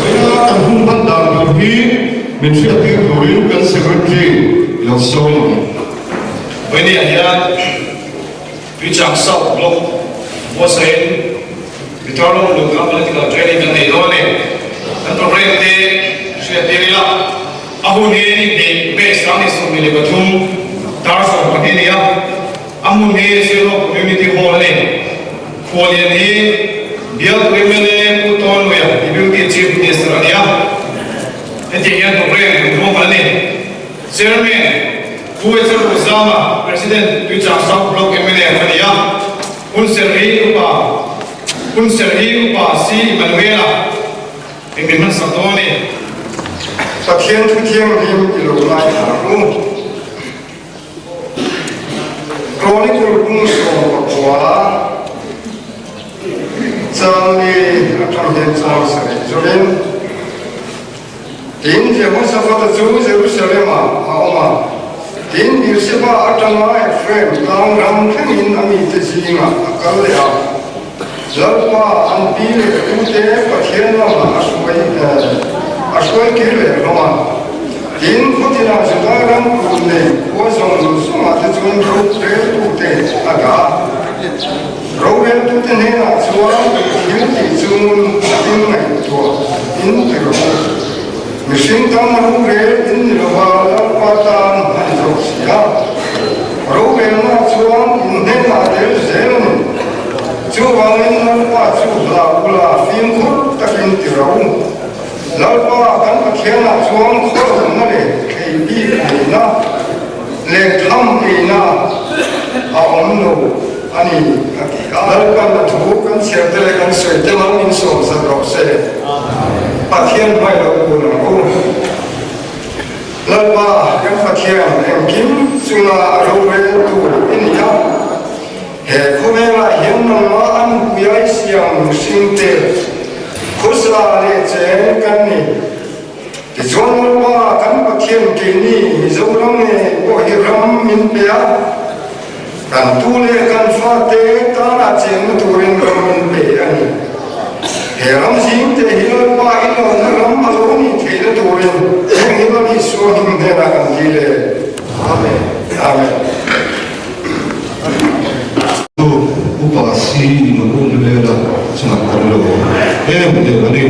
Vawiina kan hun hman dan tur hi min hriattir turin kan Secretary i lo sawi ang. Vawiiniah hian Tuichang South Block buatsahin Guitar lawng lut kha political training kan nei dawn a ni. Kan programme te hriattir ila a hun hi ni hnih May 2023 dar 12 a ni a, a hmun hi Zirlawk Community Hall a ni. Khualian hi Bialtu mla Pu Tawnluia Deputy Chief Minister a ni a, hetiang hian programme kan hmang a ni. Chairman Pu Ezer Ruzama, President Tuichang South Block mla a ni a. Hunserhi Upa Hunserhi Upa Si Emmanuela in min hmansak dawn a ni. Pathian thu thianghlim i lo ngaithla ang u. Chronicle bung 14 chang ni atang hian chang sarih zurin Tin, Jehoshaphat-a chu Jerusalem-ah a awm a, tin, Beersheba atanga Ephraim tlang ram thlengin a mite zingah a kal leh a. Lalpa an pi leh pute Pathian lamah a hruai a hruai kir leh hlawm a. Tin, khawtinah Juda ram kun nei khua zawng zawngah te chuan roreltute a dah a. Roreltute hnenah chuan thil tih chungin a ding ngaihtuah in ti rawh u. Mihring tan rorel in ni lova Lalpa tan a ni zawk si a. Rorelna chuan in hnenah tel zel a ni. Chuvangin Lalpa chu hla ula fimkhur takin ti rawh u. Lalpa kan Pathianah chuan khawlhna leh thei bik neihna leh tham eina a awm lo a ni, a ti a. Lalpan a thu kan chhiar te leh kan sawi te lam min sawm zat rawh se. Pathian hmai lo kun ang u. Lalpa kan Pathian engkim chunga rorel tur i ni a. He khawvelah hian nangmah an huiai siam mihringte khawsa leh cheng kan ni. Tichuan Lalpa kan Pathian keini Mizoram ngei pawh hi ram min pe a, kan tu leh kan fate tana chenna turin ram min pe a ni. He ram zingte hi Lalpa i lawmna ram a lo nih theihna turin heng hi Lal Isua hming hnenah kan dil e. Amen. Amen. Chu upa si Magun vela chungah kan lo em em a ni.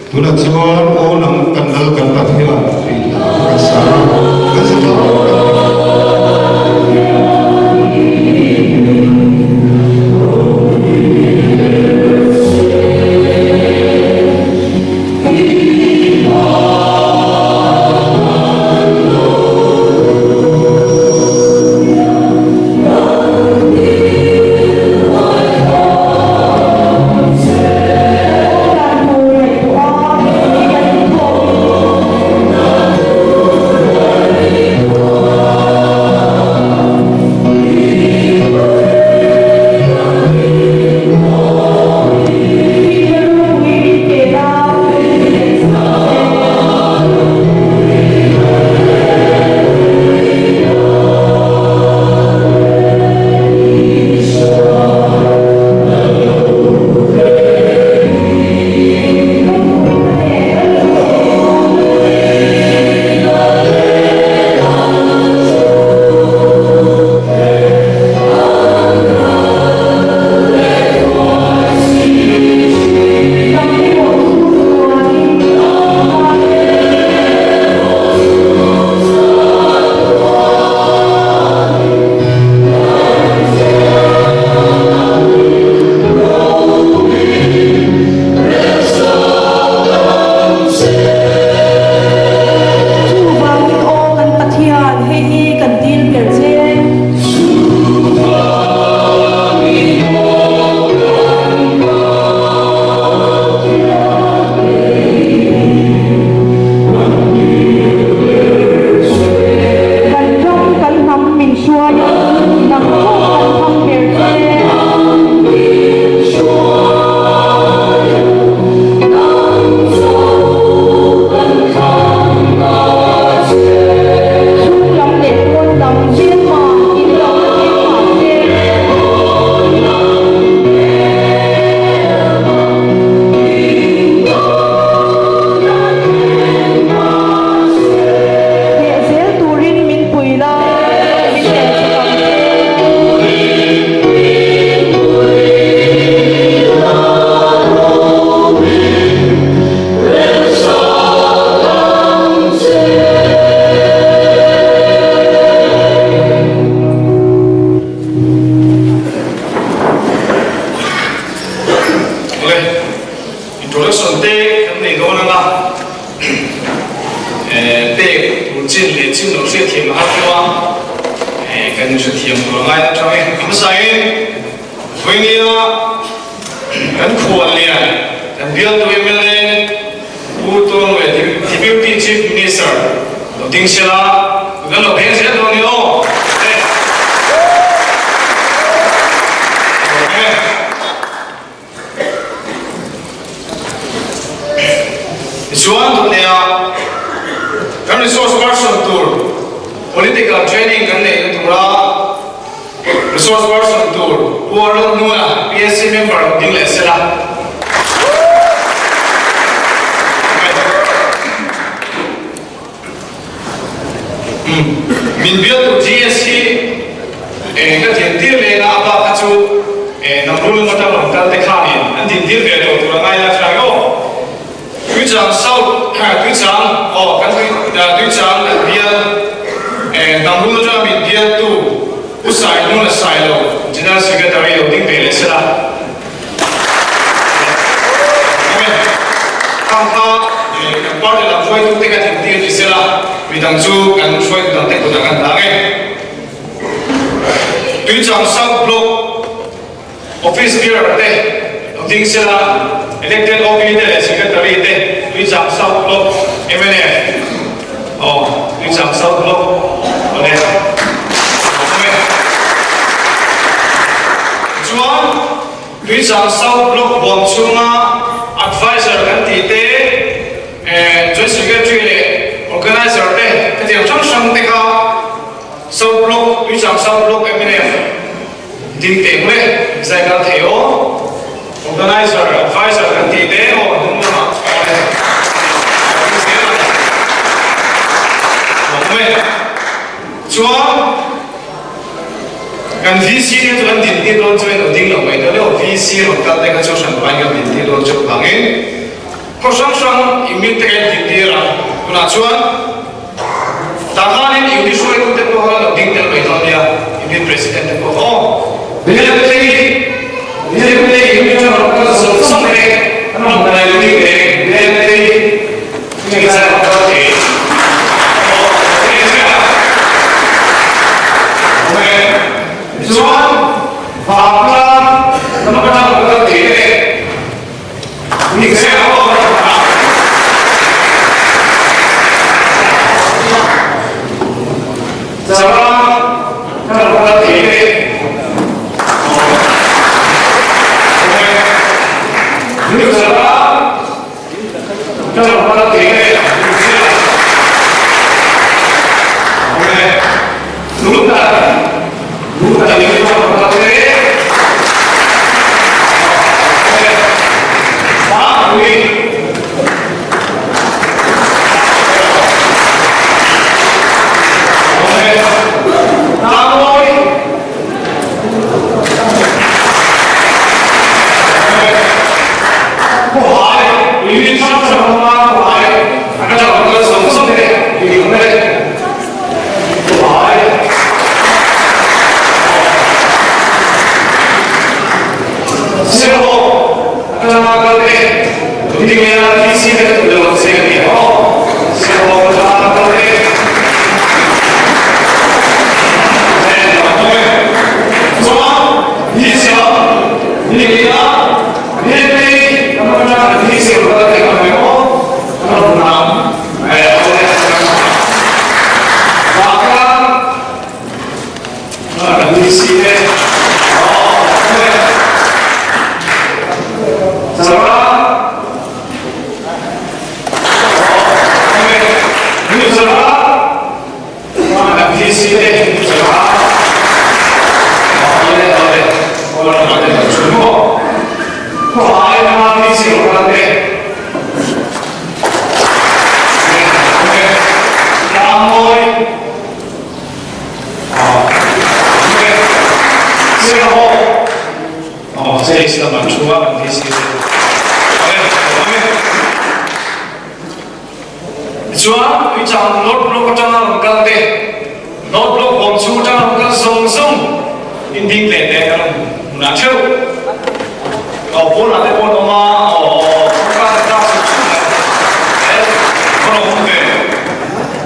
Tunah chuan aw nang kan lal kan Pathian tih hla kan sa a. nasa tak a ni. Chuvangin aw kan Pathian, hei hi kan dil ber che. Kan ram kan hnam min hruai a, nang pawh kan thang ber che. Chhung lam leh pawn lam hmelma in lo na thleng mah se. Leh zel turin min pui la, min len chhawk ang che. Awle, introduction te kan nei dawn anga pek tur chin leh chin lo hriatthiam a har deuh a, kan inhrethiam tur a ngai atang e. A hmasain Vawinia kan khual lian kan bialtu mla Pu Tuangwe Deputy Chief Minister lo ding sela kan lo pheng zel dawn ni aw. Tichuan tunlaiah kan resource person tur political training kan neihna tura resource person tur Pu Arnold Nuna PSC member ding leh sela. Min bialtu GS hi ka dintir leh a, a bak kha chu Namrul atang rawn kal te khanin an dintir ve tawh tur a ngai la thlai aw. Tuichang South Tuichang aw kan Tuichang kan bial Namrul atanga min bialtu Pu Sainuna Sailo General Secretary lo ding ve leh sela. Khang kha kan party lam hruaitute kan intir ni sela, midang chu kan hruaitu dangte kutah kan dah nge. Tuichang South Block Office Bearer te lo ding sela, Elected OB te leh Secretary te Tuichang South Block mnf aw Tuichang South Block awle awm e. Tichuan, Tuichang South Block huam chhunga Adviser kan tih te, Joint Secretary leh Organiser te hetiang hrang hrang te kha South Block, Tuichang South Block mnf ding teh mawle zai kal thei aw. Organiser, Adviser kan tih te aw hnung lamah awle ding zel ang. Awm e. Chuan. Kan VC te chu kan din tir dawn chuan lo ding lo mai dawn emaw VC rawn kal te kha chu hran pahin kan din tir dawn chu vangin khaw hrang hrang unit te kan din tir a tunah chuan tah khanin. Unit hruaitute pawh kha lo ding tel mai dawn nia, Unit President te pawh kha aw. BMT, BMT Unit a rawn kal zawng zawng te an rawn hnai lui ve, BMT Unit a rawn kal thei. Aw, hei chiah a. Awm e. Tichuan, Vangtlang lam atanga rawn kal thei te. Chuan Tuichang North Block atanga rawn kal te, North Block bawm chhung atanga rawn kal zawng zawng in ding leh te kan awm hmunah theuh. Aw pawnah te pawh an awm a, aw kawngka te tlak chhuk chhuk mai e rawn awm ve.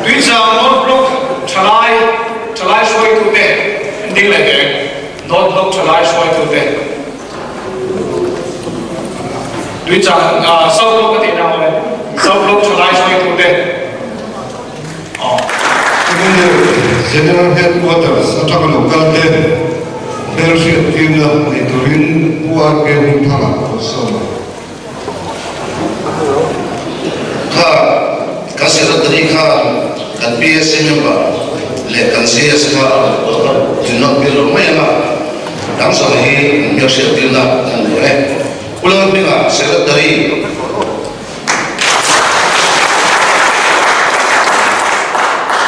Tuichang North Block thalai thalai hruaitute an ding leh te, North Block thalai hruaitute. Tuichang South Block a tih na awm e, South Block thalai hruaitute aw. General Headquarters atanga lo kal te hmelhriat tirna nei turin Pu RK Hmingthanga a rawn sawm a. Kha kan Secretary khan kan PSC member leh kan CS kha a rawn pawh kha tun bil lo mai ang a, dang zawng hi an hmelhriat tirna an ni e. Pu Lalhminga Secretary.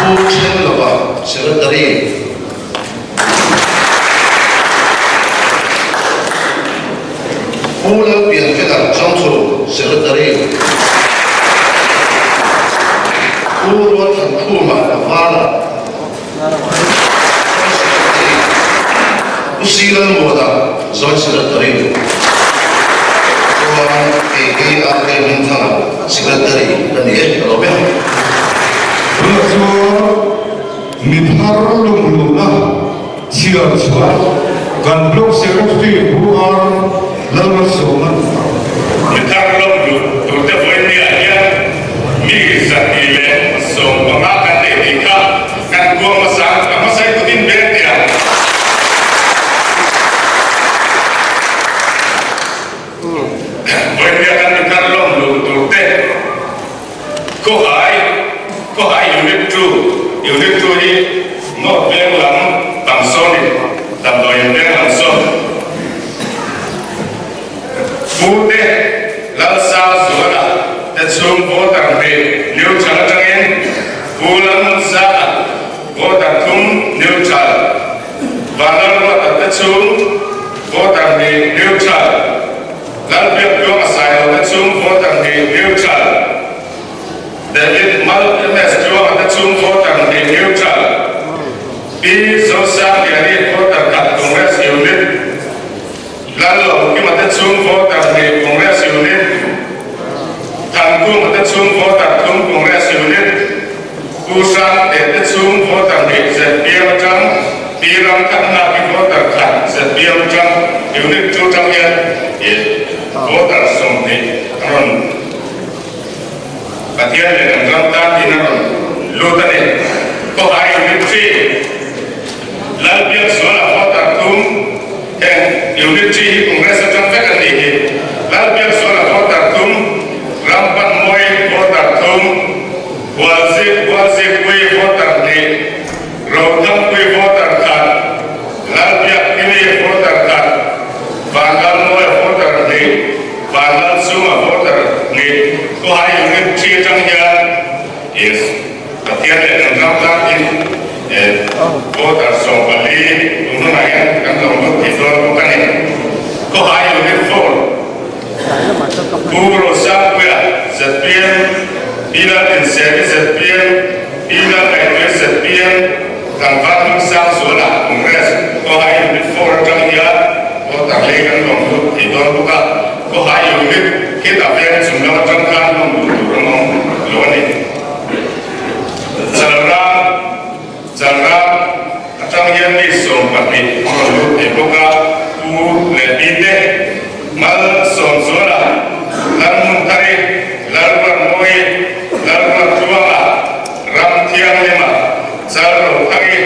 Pu Thenlova Secretary. Pu Lalpianfela Chawngchhung, Secretary, Pu Rualthankhuma Vala, Joint Secretary, Pu Silalmuana, Joint Secretary, chuan kei hi RK Hmingthanga, Secretary ka ni e, ka lo be. Tunah chuan mi thar lungluhna Chhiar chhuah kan Block Secretary Pu R. Lalmalsawman a rawn ti. Mi thar lo duh turte vawinia hian mi 115 kan nei tih kha kan kuang hmasa ka hmasai kutin veng teh ang. Vawinia kan mi thar lawm luh turte Khawhai Khawhai Unit 2 Unit 2 hi North Veng lam tam sawnin Damdawiin Veng lam sawn Pute Lalsa Zuala te chhung voter hnih neutral atangin Pu Lalmunzala voter thum neutral Vanlalruata te chhung voter hnih neutral Lalbiaktuang a sai lo te chung voter hnih neutral David Mal MS Tluanga te chung voter hnih neutral. voter hnih Congress Unit, Thankunga te chhung voter thum Congress Unit, Pu Hrangte te chhung voter hnih zpm atang, Pi Ramthangnaki voter khat zpm atang Unit 2 tang hian voter 20 a rawn Pathian leh kan ram tan tiin a rawn lut a ni. Khawhai Unit 3 Lalbiakzuala voter thum heng Unit 3 hi Congress atang vek an nih hi. Lalbiakzuala voter thum, Rampanmawi voter thum, Hualzik Hualzikpui voter hnih, Rothangpui voter khat, Lalbiakkimi voter khat, Vanlalmawia voter hnih, Vanlalchunga voter hnih, Khawhai Unit 3 atang hian is Pathian leh kan ram tlakin voter 14 tun hunah hian kan lo lut thei dawn bawk a ni. Khawhai Unit 4 Pu Rosangpuia zpm, Pi Laltinseri zpm, Pi Lalkaihtuai zpm, Tlangval Hmingzangzuala Congress Khawhai Unit 4 atang hian voter lei kan lawm lut thei dawn bawk a, Khawhai Unit khitah veng chung lam atang khan lawm duh tur an awm lo a ni. Chalram, Chalram atang hian mi 12 a rawn lut thei bawk a, Pu leh Pi te, Malsawmzuala, Lalhmunthari, Lalruatmawi, Lalruattluanga, Ramthianghlima, Chalrothangi,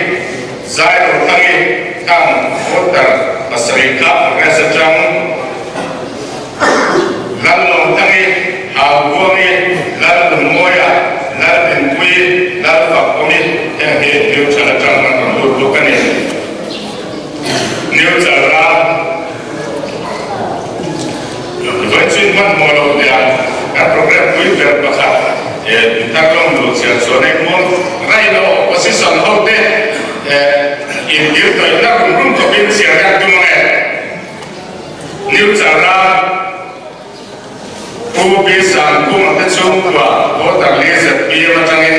Zairothangi, Thang, Voter pasarih kha Congress atang Lallawmthangi, Haubuangi, Lalnunmawia, Laldinpuii, Lalfakawmi heng hi Neutral atang an rawn lut bawk a ni. Neutral ram vawichhin hmanhmawh loh tiang kan program pui ber pakhat Intarlawm luh chian chuan engmaw railo opposition ho te inkiltawihna rum rum khawpin chhiar kan tum ang e. Neutral ram Pu Pi Sangkhuma te chhungkua voter leh zpm atangin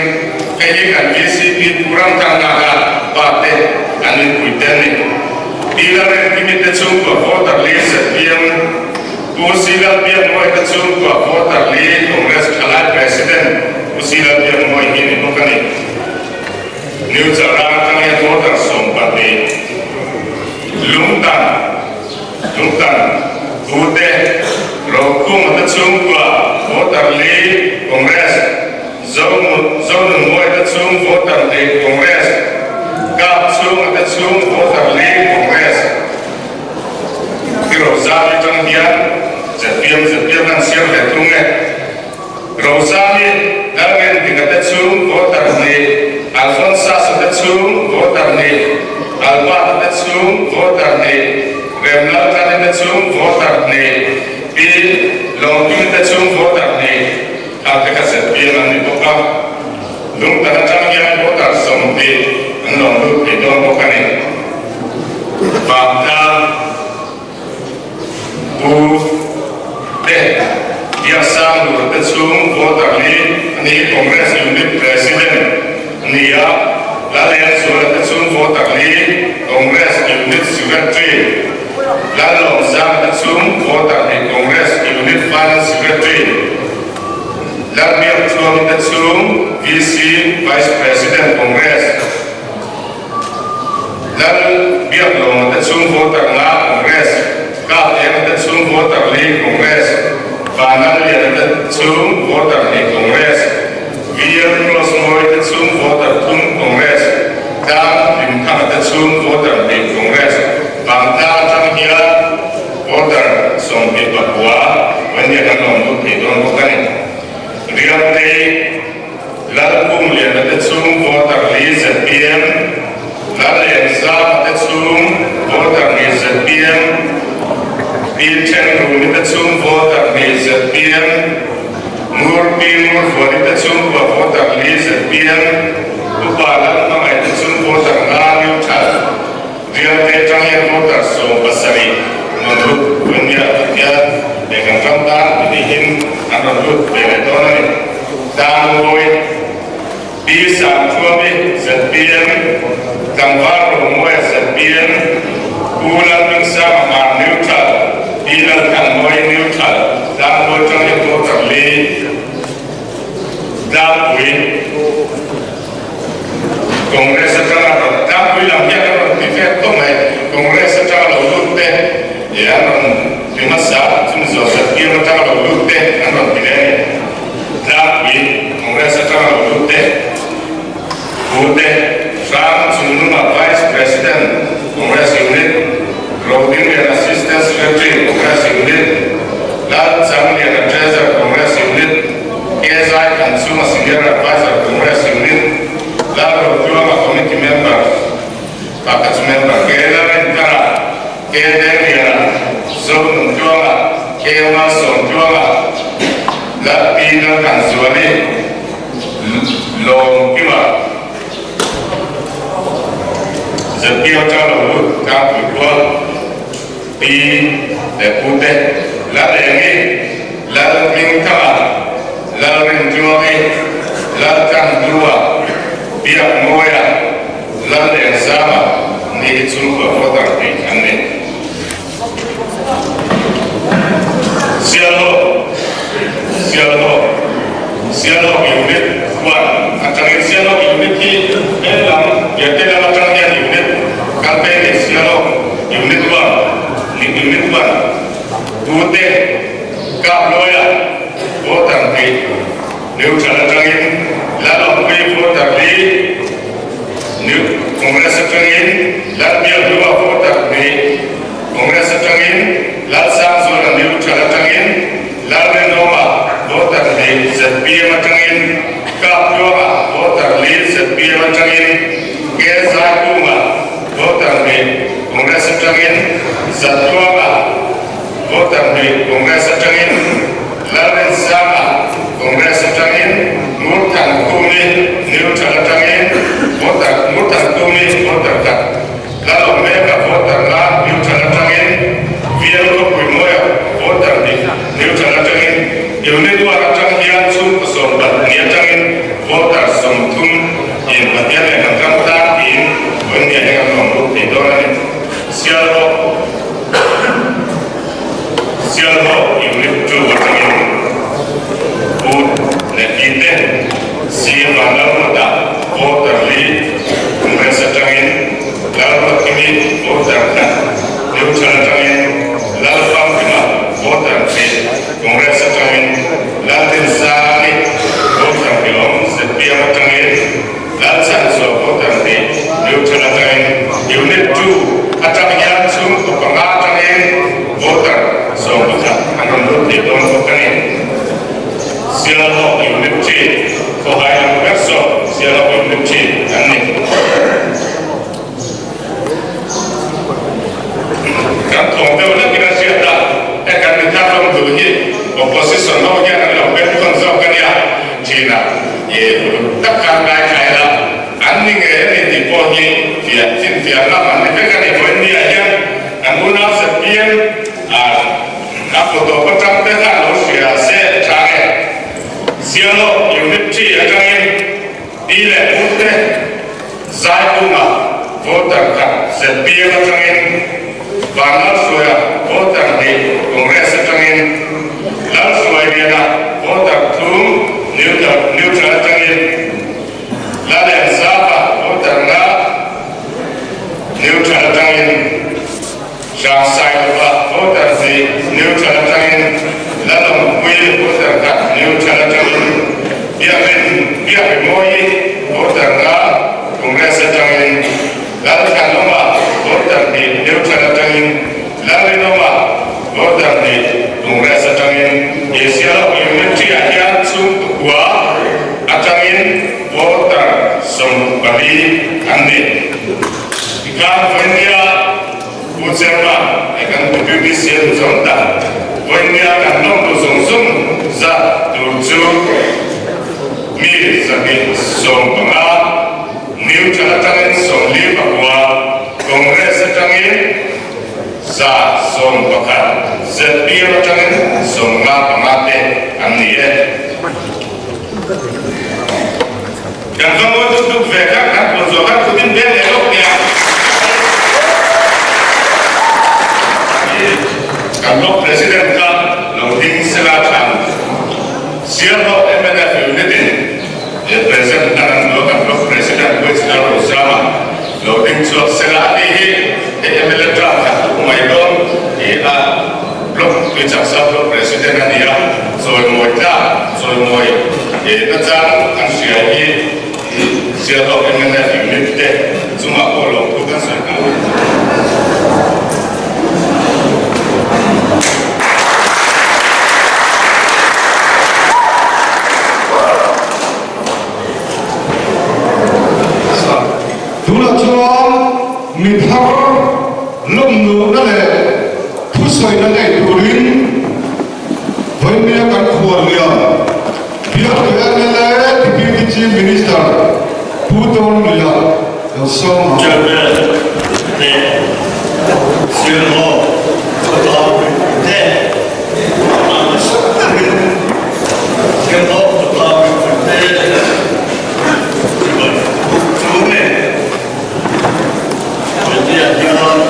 hei hi kan vcp Pu Ramthangnaka pa te an inpui te a ni. Pi Lalremkimi te chhungkua voter leh zpm, Pu Si Lalbiakmawia te chhungkua voter leh Congress Thalai President Pu Si Lalbiakmawia hi ni bawk a ni. Neutral ram atang hian voter 12 Lungtan. Lungtan, Pute, Rokhunga te chhungkua voter li Congress, Zonunmawia te chhung voter li Congress, Kap chhunga te chhung voter li Congress. Hi Rozali tang hian zpm zpm an siam ve thung e. Rozali, Lalrendinga te chhung voter li, Alphonsus-a te chhung voter li, Albert-a te chhung voter li, Remlaltani te chhung voter li, Pi Lawngkimi te chhung voter li kha te kha zpm an ni bawk a. Lungtan atang hian voter 20 an lawm lut thei dawn bawk a ni. Vangtlang. Pu te Biaksang Lur te chhung voter hi a ni Congress Unit President a ni a, Lalengzuala te chhung voter hi Congress Unit Secretary, Lallawmzanga te chhung voter hi Congress Unit Finance Secretary, Lalbiakchuangi te chhung VC Vice President Congress. Lal Biaklawma te chhung voter nga Congress, Kap Eng te chhung voter li Congress, Vanal Liana te chhung voter hnih Congress, VL Cross Mawi te chhung voter thum Congress, Tlang Hlimthanga te chhung voter hnih Congress, Vangtlang atang hian voter 29 Vawnia kan lawm lut thei dawn bawk a ni. Riangtei. Lalpumliana te chhung voter li zpm, Lalengzama te chhung voter ni zpm, Pi Thenrumi te chhung voter ni zpm, Ngurpi Ngurvuani te chhungkua voter li zpm, Upa Lalhmangaih te chhung voter nga neutral, Rialte atang hian voter 17 rawn lut Vawnia Pathian leh kan ram tan tihnihin an rawn lut ve leh dawn a ni. Tlangmawi, Pi Sangthuami, zpm, Tlangval Romawia, zpm, Pu Lalhmingsanga Hmar Neutral, Pi. Pi Lalthanmawii Neutral, Tlangpui atangin voter li, Tlangpui Congress atanga rawn Tlangpui lam hian an rawn ti vel tawh mai, Congress atanga lo lut te ih an rawn ti hmasa, chumi zawh ZPM atanga lo lut te an rawn ti leh a ni. Tlangpui Congress atanga lo lut te. Pute Hrang Chungnunga Vice President, Congress Unit, Rodinglian Assistant Secretary, Congress Unit, Lal Changliana Treasurer, Congress Unit, Kezai Thanchunga Senior Adviser, Congress Unit, Lal Rotluanga Committee Member, Package Member, K Lalrinthara, K Dengliana, Zonuntluanga, K Malsawmtluanga, Lal Pi Lalthanzuali, Lawm kima ZPO atanga lo lut tlangpui khua Pi leh Pu te, Lal Engi, Lal Hmingthanga, Lal Rintluangi, Lal Tlanhlua, Biak Mawia, Lal Engzama ni hi chhungkua voter tih an ni. Sialhawk Sialhawk Sialhawk Unit huan atangin Sialhawk Unit hi he lam Biate lam atang hian Unit kal phei a ni Sialhawk Unit huan ni Unit huan tute kap lawia voter hnih neutral atangin Lalawmpui voter li New Congress atangin Lalbiakhlua voter hnih Congress atangin Lalsangzuala Neutral atangin Lalrinawma voter hnih zpm atangin Kaptluanga voter li zpm atangin K Zaikunga voter hnih Congress atangin Zatluanga voter hnih Congress atangin Lalrinsanga Congress atangin Ngurthankhumi Neutral atangin voter Ngurthankhumi voter khat Lalawm meka voter la neutral atangin VL khawpui mawia voter nih neutral atangin unit one atang hian chhungkaw 12 atangin voter 30 in Pathian leh kan ram tan tiin vawiin hian an rawn lut thei dawn a ni. Sialhawk Sialhawk unit 2 atangin Pu leh Pi te CM Vanlalruata voter li Congress atangin Lalruatkimi voter khat Neutral atangin Lalfamkima voter hnih Congress atangin Laldinsani voter hlawm zpm atangin Lalchhanchhuah voter hnih Neutral atangin Unit 2 atang hian chhungkaw panga atangin voter 11 an rawn lut thei dawn bawk a ni. Sialhawk Unit 3 khawhai lam ber zawk Sialhawk Unit 3 an ni. Kan thawng deuh hlek in a hriat a, he kan mi thar hlawm duh hi opposition ho hian an lo ben tawn zawk a nia thin a, i uluk tak khan ngai thla ila an ni ngei a ni tih pawh hi fiah chinfiah lam an ni vek a ni. Vawiinniah hian kan unau zpm a photo atang te khan lo hria se tha nge? Sialawk unit 3 atangin Pi leh Pu te Zaikunga voter khat zpm atangin Vanlalhruaia voter hnih Congress atangin Lalhruailiana voter thum neutral neutral atangin Lalengzapa voter nga neutral atangin Hrangsailova voter hnih neutral atangin Lalawmpuii voter khat neutral atangin Biakin Biakrimawii voter nga Congress atangin Lalthanawma voter hnih neutral atangin Lalrinawma voter hnih Congress atangin Asia Lok Unit 3 ah hian chhungkua atangin voter 64 an ni. Tikhan vawinia Pu Chairman he kan Deputy CM zawng ta vawinia kan lawm duh zawng zawng zat tur chu mi 115 neutral atangin 49 Congress atangin 111 zpm atangin 95 te an ni e. Kan va ngawi duk duk ve kha kan pawn zawh khan kut in beng leh lawk nia. Kan lawk hle. Hei mla term khat tuk mai dawn hi a Block Tuichang South Block President a ni a, chawimawi tlak chawimawi nachang kan hria hi Sialhawk mnf unit te chungah pawh lawmthu kan sawi nghal a ni. Tunah chuan mi thar lawmnuhna leh thusawina nei turin Vawinia kan khuallian Biaktu mla Deputy Chief Minister Pu Tawnluia lo sawm ang. Chairman leh Zirlawk khawtlang mipuite a nasa berin Zirlawk khawtlang mipuite chibai buk chungin Vawinia hian kan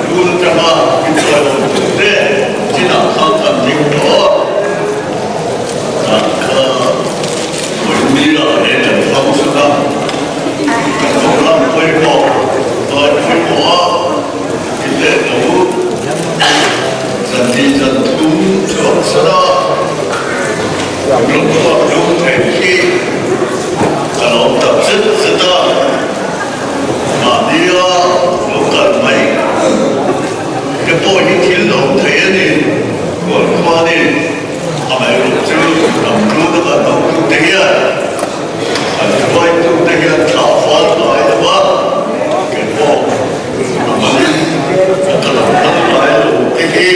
tul atanga insawiawmtute chinah khan kan ding tawh a, kan kha Vawinia he kan function a, kan program pawimawh, dai pawimawh a in leh lo zan hnih zan thum chhuak san a, lungchhuak lung theih hi ka lawm tak zet zet a, mahnia lo kal mai te pawh hi thil lo thei a ni, kual khua a ni. Amaherawh chu ram lut a kan hotute hian an hruaitute hian thlah fal ngai lo va, kei pawh a malin ka lo kal ngai lo te hi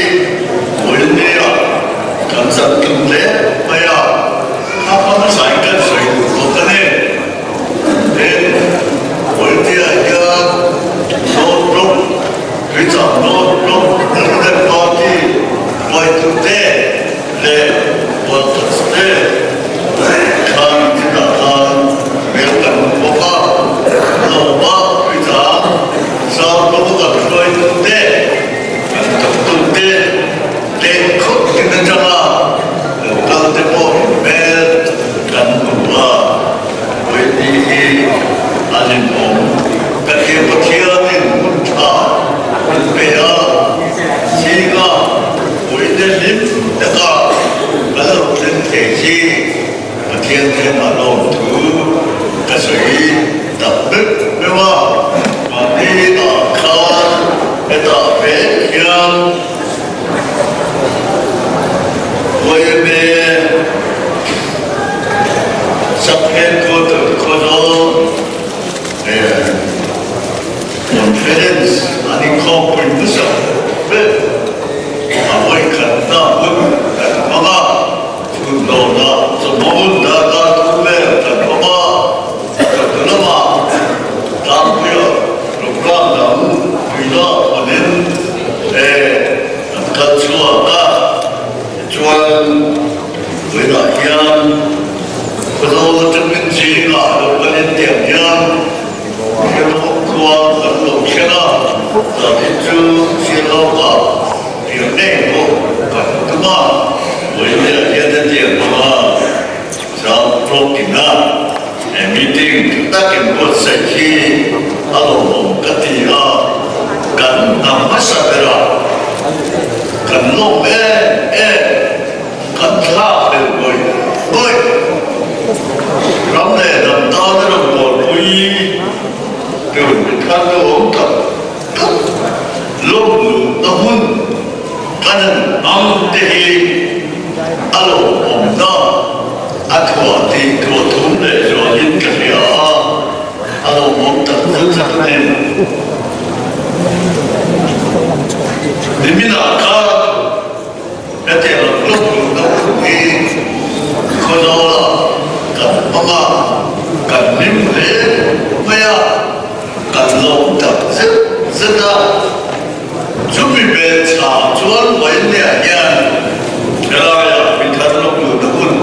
vawinia kan zan tum hle mai a, kha hmasain kan sawi duh bawk a ni. Tin, vawinia hian North Block, Tuichang North Block Democrat Party hruaitute leh workers te khan chutah khan hmel kan hmu bawk a, Lawma Tuichang South Block a kan hruaitute, kan thawktute leh khawpin atanga lo kal te pawh inhmel kan hmu a. Vawiini hi a hlimawm ka ti. Pathianin hun tha min pe a, zinga vawiine hlim taka kan lo thleng thei hi Pathian hnenah lawmthu ka sawi tak meuh meuh a. Mahni ah khan hetah vek hian Vawiine Sub-Headquarter Khawzawl Conference an inkhawmpui hmasa ber a vawikhatna hun kan hmang a, chhun dawnah chawhma hun darkar thum vel kan awm a, chawhnu lamah tlangpuia program dang puina hawnin kan kal chhuak a, tichuan Vawiinah hian Khawzawl atangin zingah lo kal in tiang hian Sialhawk khua kan lo thleng a, zanin chu Sialhawkah riah ngei pawh kan tum a, Vawiinah hian hetiang hmanga South Block ina he meeting tha takin buatsaih hi a lawmawm ka ti a, kan hna hmasa berah kan lawm em em. Kan thlak hlel bawih bawih. Ram leh hnam tana rawn bualpui tur mitthar te awm tak tak lawm luhna hmun kan han hmang te hi a lawmawmna a thuah tih thuah thum leh zualin ka hria a, a lawmawm tak zet zet a ni. Niminah khan. Hetiang ang hlawk luhna hun hi Khawzawlah kan hmang a, kan hlim hle mai a, kan lawm tak zet zet a. Chumi hmelchha chuan Vainliah hian helaiah mi thar hlawk luhna hun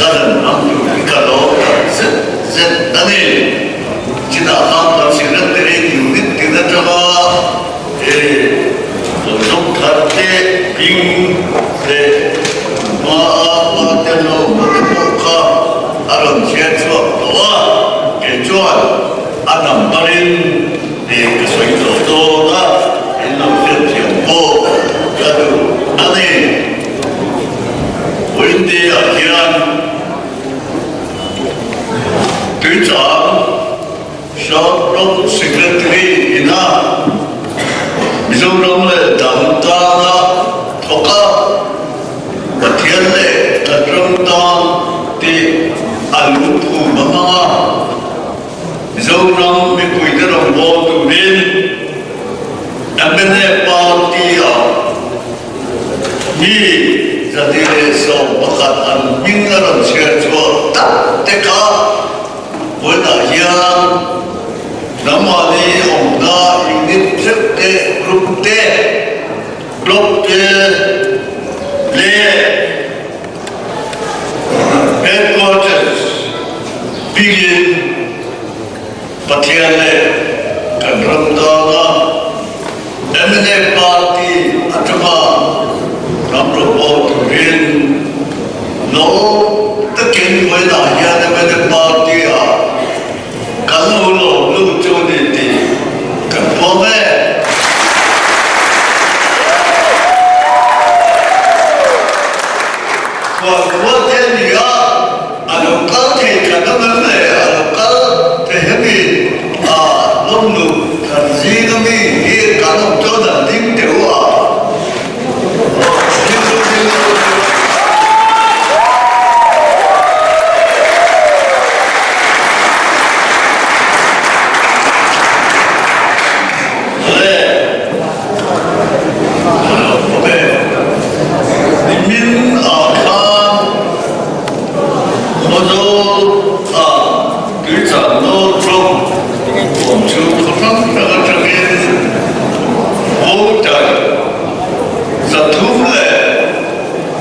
kan han hmang tur hi ka lawm tak zet zet a ni. Chinah khan kan Secretary unit tin atanga He zawng thar te hming leh hma a pa te hlawhna te pawh kha a rawn chhiar chhuak tawh a, kei chuan a number in. Hei ka sawi tawh dawn a, in lo hriatthiam pawh ka duh a ni. Vawiindia hian Tuichang South Block Secretary ina Mizoram leh dang tana thawk a, Pathian leh kan ram tan tih a lungphum a hmang a. Mizoram mipuite rawngbâwl turin mna party-a mi 111 an hming a rawn chhiar chhuah tak te kha vawiinah hian nangmahni awmna unit theuh te, group te, block te leh Headquarters bikin Pathian leh kan ram tana mna party atanga ram rawh turin lo takin vawiinah hian mna party ah kan lo lawm lut chu a ni tih kan pawm e. Khualkhua te a ni a, a lo kal thei khat a ngam le, a lo kal thei hemi a lawmnu kan zing ami hi kan awm chuan an ding teuh a. Ding ru, ding ru, ding ru. Le, a lo awm e. Nimin ah khan Khawzawl ah tuichang nawl rawng awm chu khaw hrang hrang atangin voter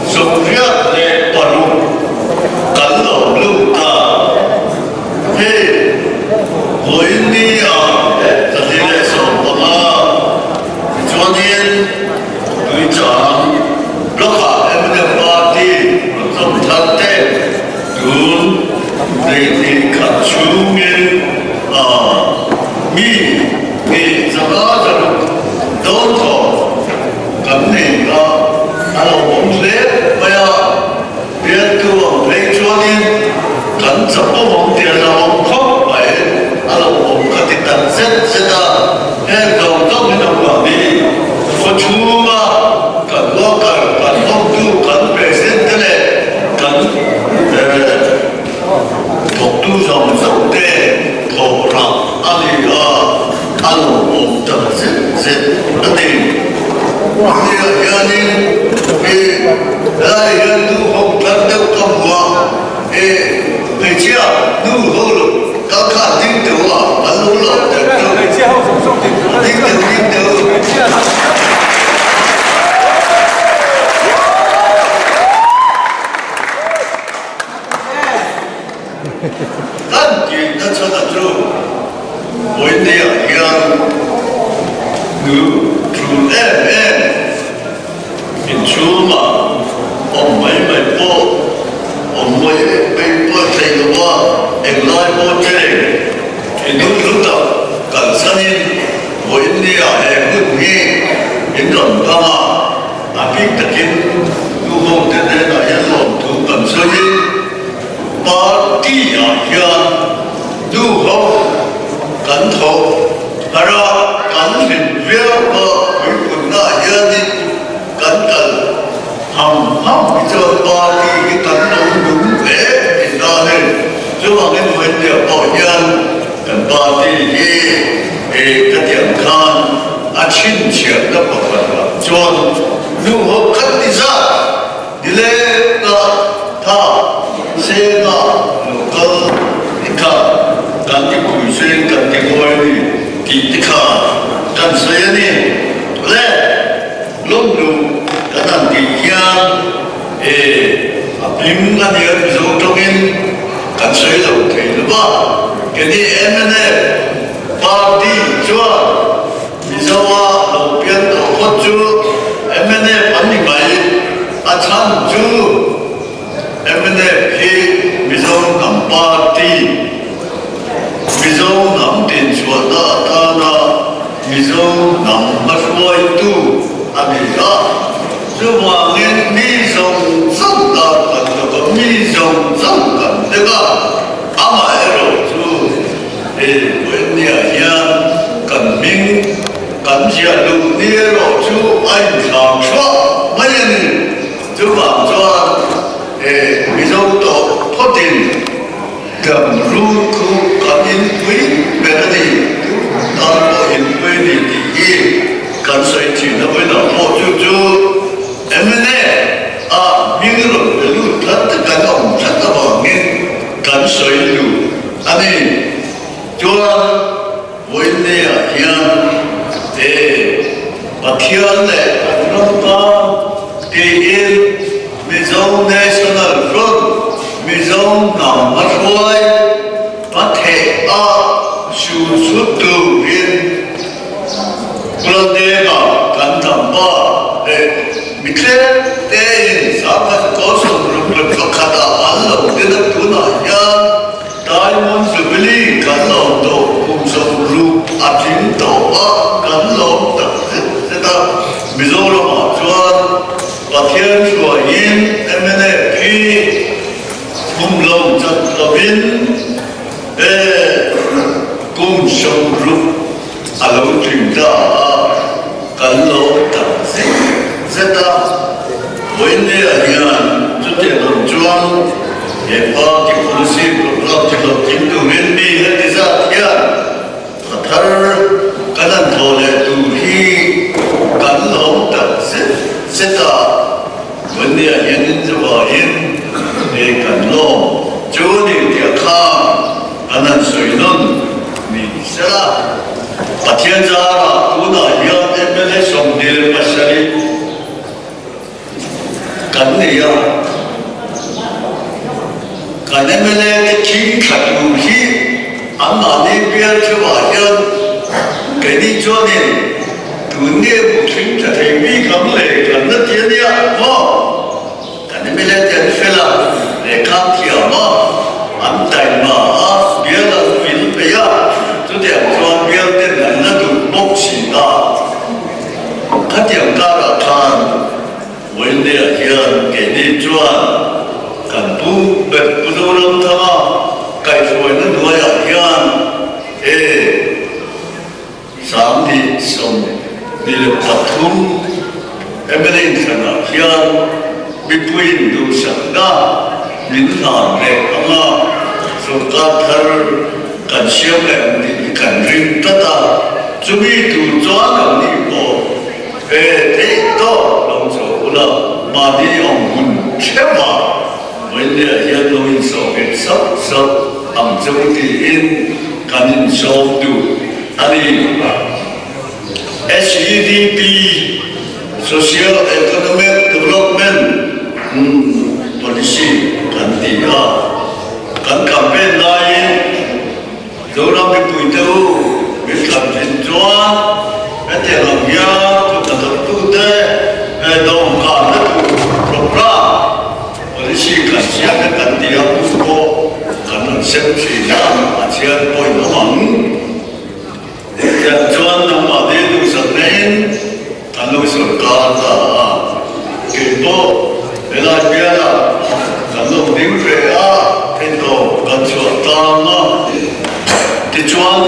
386 kan lo lut ta. Hei vawiin ah 115 tichuanin Tuichang Block-ah mla Party rawn zawm thar te tun neihnih khat chhungin mi hnih zanga zaruk dawn thaw kan nei kha a lo awm hle mai a, bialtu ang phei chuanin kan chapawm awm tih a lo awm khawp mai, a lo awm ka ti tak zet zet a, heng zawng zawng hi nangmah ni khaw chhunga kan worker, kan hotu, kan president te leh kan thawktu zawng zawng te thawh rah a ni a. A lo awm tak zet zet a ni. Hetiang hianin i helai hian nu ho thar deuh ka hmu a, i hmeichhia nu ho lo kal kha ding deuh a, an lo lo deuh deuh, ding deuh ding deuh. Kan tihna chhan chu Vawinia hian nu tul em em inchhungah awm mai mai pawh awm mai mai pawh thei lo a, englai pawh cheng i nu hlu tak kalsanin Vawinia he hun hi in rawn hmang a. A bik takin nu ho te hnenah hian lawmthu kan sawiin party ah hian nu ho kan thawk har a, kan hlim viau a, puipunna ah hianin kan kal ham ham hi chuan party hi kan lo nung hle thin a ni. Chuvangin Vawiindia pawh hian kan party hi ka tiang khan A chhinchhiatna pakhatah chuan nu ho khat ni zat nilengah tha sengah lo kal ni kha kan ti pui seng kan ti ngawi a ni tih te kha kan sawi a ni. Le lawmnu kan han tih hian e a hming a nia Mizo tawngin kan sawi lo thei lo va, keni mnf Party chuan Mizoa lo pian tawh phawt chu mnf an ni mai, a chhan chu mnf hi Mizo hnam party, Mizo hnam dinchhuahna atana. Mizo hnam hmahruaitu a ni a, chuvangin mi zawng zawng tan kan thawk a, mi zawng zawng kan hlek a, amaherawhchu he Puennia hian kan hming kan ziah duh ni erawh chu a inthlang thluah mai a ni. Chuvang chuan he Mizo tawh phawtin Kan rul khu kan inpui ber a ni, tan pawh inpui a ni tih hi kan sawi thin a, vawiinah pawh chu chu mla a hming rawn pe lut tlat te kan awm tlat avangin kan sawi duh a ni. Chuan vawiinneah hian he Pathian leh kan ram tan tiin Mizo National Front, Mizo hnam hmahruai patheh a su chhut turin Pulandenga kan hnam pa leh mi tlem tein sangkhat 61 ah an lo din a, tunah hian Diamond Jubilee kan lawm tawh kum 60 a tling tawh a, kan lawm tak zet zet a, Mizoramah chuan Pathian hruaiin mnf hi kum lo chat lovin e kum 60 a lo tling ta a, kan lawm tak zet zet a. Vawiinnia hian chutiang ang chuan he party policy program ti lo tling turin mi heti zat hian Thla thar kan han thawh leh tur hi kan lawm tak zet zet a, Vawnia hianin chuvangin he kan lawm chu a ni tih a kha kan han sawi nawn ni sela. Pathian zarah tunah hian mla 27 kan nei a, kan mla te thing thla tur hi anmahni bial theuhah hian keini chuanin tun nge maw thing thla thei bik ang le kan la ti a nia maw? Kan mla te an fel a, lehkha an thiam a, an taima a, bial an vil peih a, chutiang chuan bial ten an la duh bawk si a. Khatiang karah khan Vawiinneah hian keini chuan kan pu ber Pu Zoramthanga kaihhruaina hnuaiah hian he 2023 mla inthlanah hian mipuiin duhsakna min hlan leh anga sorkar thar kan siam leh ang tih hi kan ring tlat a, chumi tur chuan ang nih pawh he theih tawk lo chho ula mahni awm hun theuh a, vawiinniah hian lo insawh nghet sauh sauh ang cheu tiin kan insawm duh a ni. SEDP, Social Economic Development Policy kan ti a, kan campaign laiin Zoram mipuite u min thlan thin chuan hetiang ang hian kut hnathawktute dawmkanna tur program policy kan siam te kan ti a, bu pawh kan rawn sem thin a, a chhiar pawhin awm ang. Tiang chuan nangmah te duhsak nen kan lo sawrkar ta a, kei pawh helai bialah kan lo ding ve a, theihtawp kan chhuah tlang a. Tichuan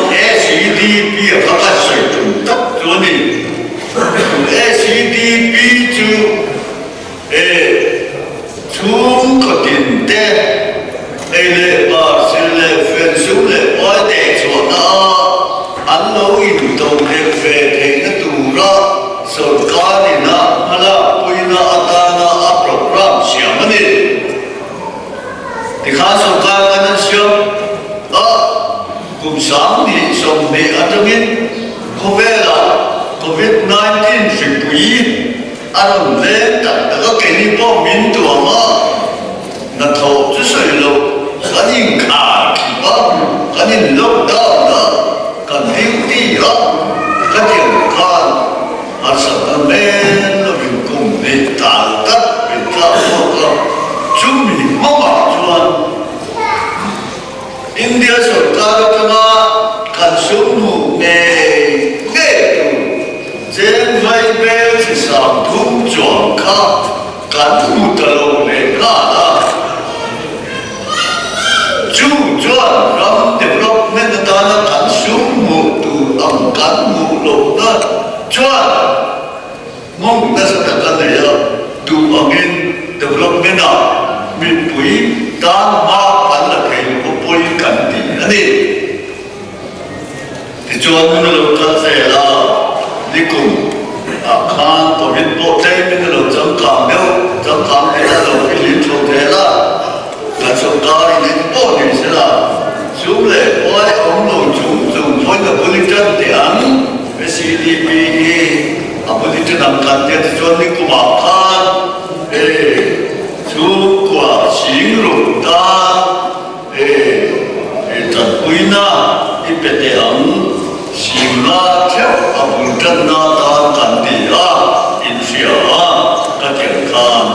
SEDP a kha kan sawi tum tak chu a ni. SEDP chu e chhungkaw tin te ei leh bar sil leh fen sum leh uai teh chhuahna a an lo into leh ve theihna tura sawrkar ina hmalak puina atana a programme siam a ni. Tikhan sawrkar kan an siam a, kum 2020 atangin khawvelah Covid 19 hripui A rawn leng tak tak a, keini pawh min tuam a, hnathawh chu sawi loh kan inkhar khip a, kan in lockdown a, kan duty a, khatiang khan harsatna men lovin kum hnih tal tak min tlak zawk a, chumi hmangah chuan India sawrkar atanga kan sum hmuh ngei ngei tur. 30 chuang kha kan hmu ta lo leh nghal a. Chu chuan ram development atana kan sum hmuh tur ang kan hmuh lohna chuan nghawng nasa tak a nei a, duh angin development ah mipui tan hma kan la thei lo va pawi kan ti a ni. Tichuan hun a lo kal zel a, nikum ah khan Covid pawh tlem in a lo changkang deuh, changkang leh a lo fihlim chho zel a, kan sawrkar in eng pawh ni sela, sum leh khuai awm lo chung chung pawhin a bul i tan teh ang, SEDP hi a bul i tan ang kan tia tichuan nikum ah khan e chhungkua sing ruk tan E, tanpuina i pe teh ang, simna theuh a bul tanna tan kan ti a, inhria a, ka tiang khan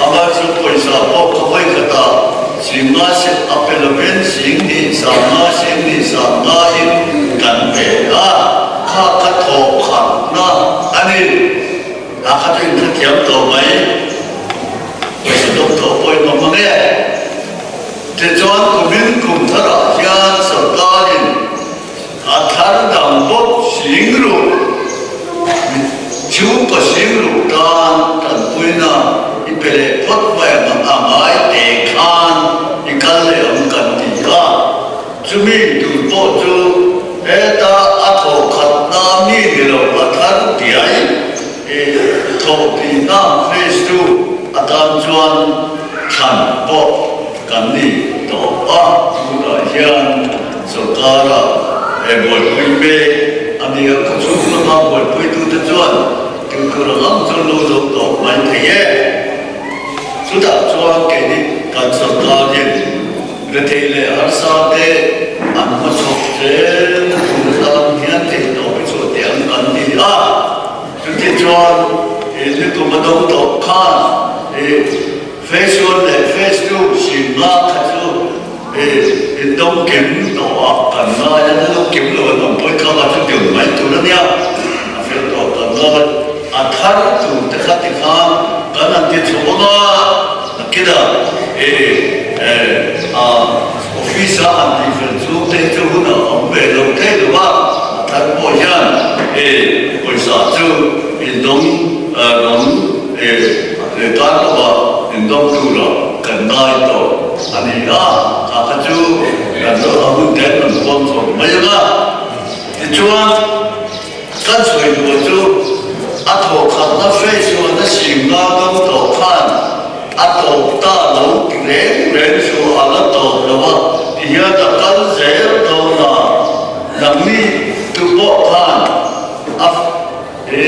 amah chu pawisa pawh ka hawi khat a, simna a pe lovin sing hnih sangna sing hnih sangna in kan pe a, kha ka thawh khatna a ni, a kha chu inhrethiam tawh mai, pawisa dawng tawh pawh in awm ang e. Tichuan kumin kum tharah hian sawrkarin a thar dang bawk sing ruk chhungkaw sing ruk tan tanpuina i pe leh phawt mai ang a ngai te khan i kal leh ang kan ti a. Chumi tur pawh chu heta a thawhkhatna mi ni lo a thar diai i thawhpihna phase chu atan chuan thlan pawh kan ni tawh a, tunah hian sawrkara he buaipui mek a ni a, khawchhung lama buaipuitute chuan tuikhur ang ang chuan lo zo tawh mai thei e. Chutah chuan keini kan sawrkarin rethei leh harsa te an hmachhawp zel tur tan hian theihtawp i chhuah teh ang kan ti a. Chutichuan i nikum a dawng tawh khan i Phase one leh phase two hrimna kha chu i indawng kim tawh a kan ngai a, na lo kim lo an awm pawi kha kha chu deuh mai tur a nia, a fel tawh kan ngai a thar tur te kha tikhan kan han ti chhuah ang a, nakinah i a office a han tih fel chung te hi chu hun a awm ve lo thei lo va, a thar pawh hian i pawisa chu indawng ram i He tan lova indawm tura kan ngai tawh a ni a, kha kha chu kan lo a hun ten rawn huam chho mai ang a. Tichuan, kan sawi duh chu a thawhkhatna hreisuan a simna dawng tawh khan a tawp ta lo ti reng reng chu a la tawp lo a, tihian a kal zel dawn a, nangni tu pawh khan a I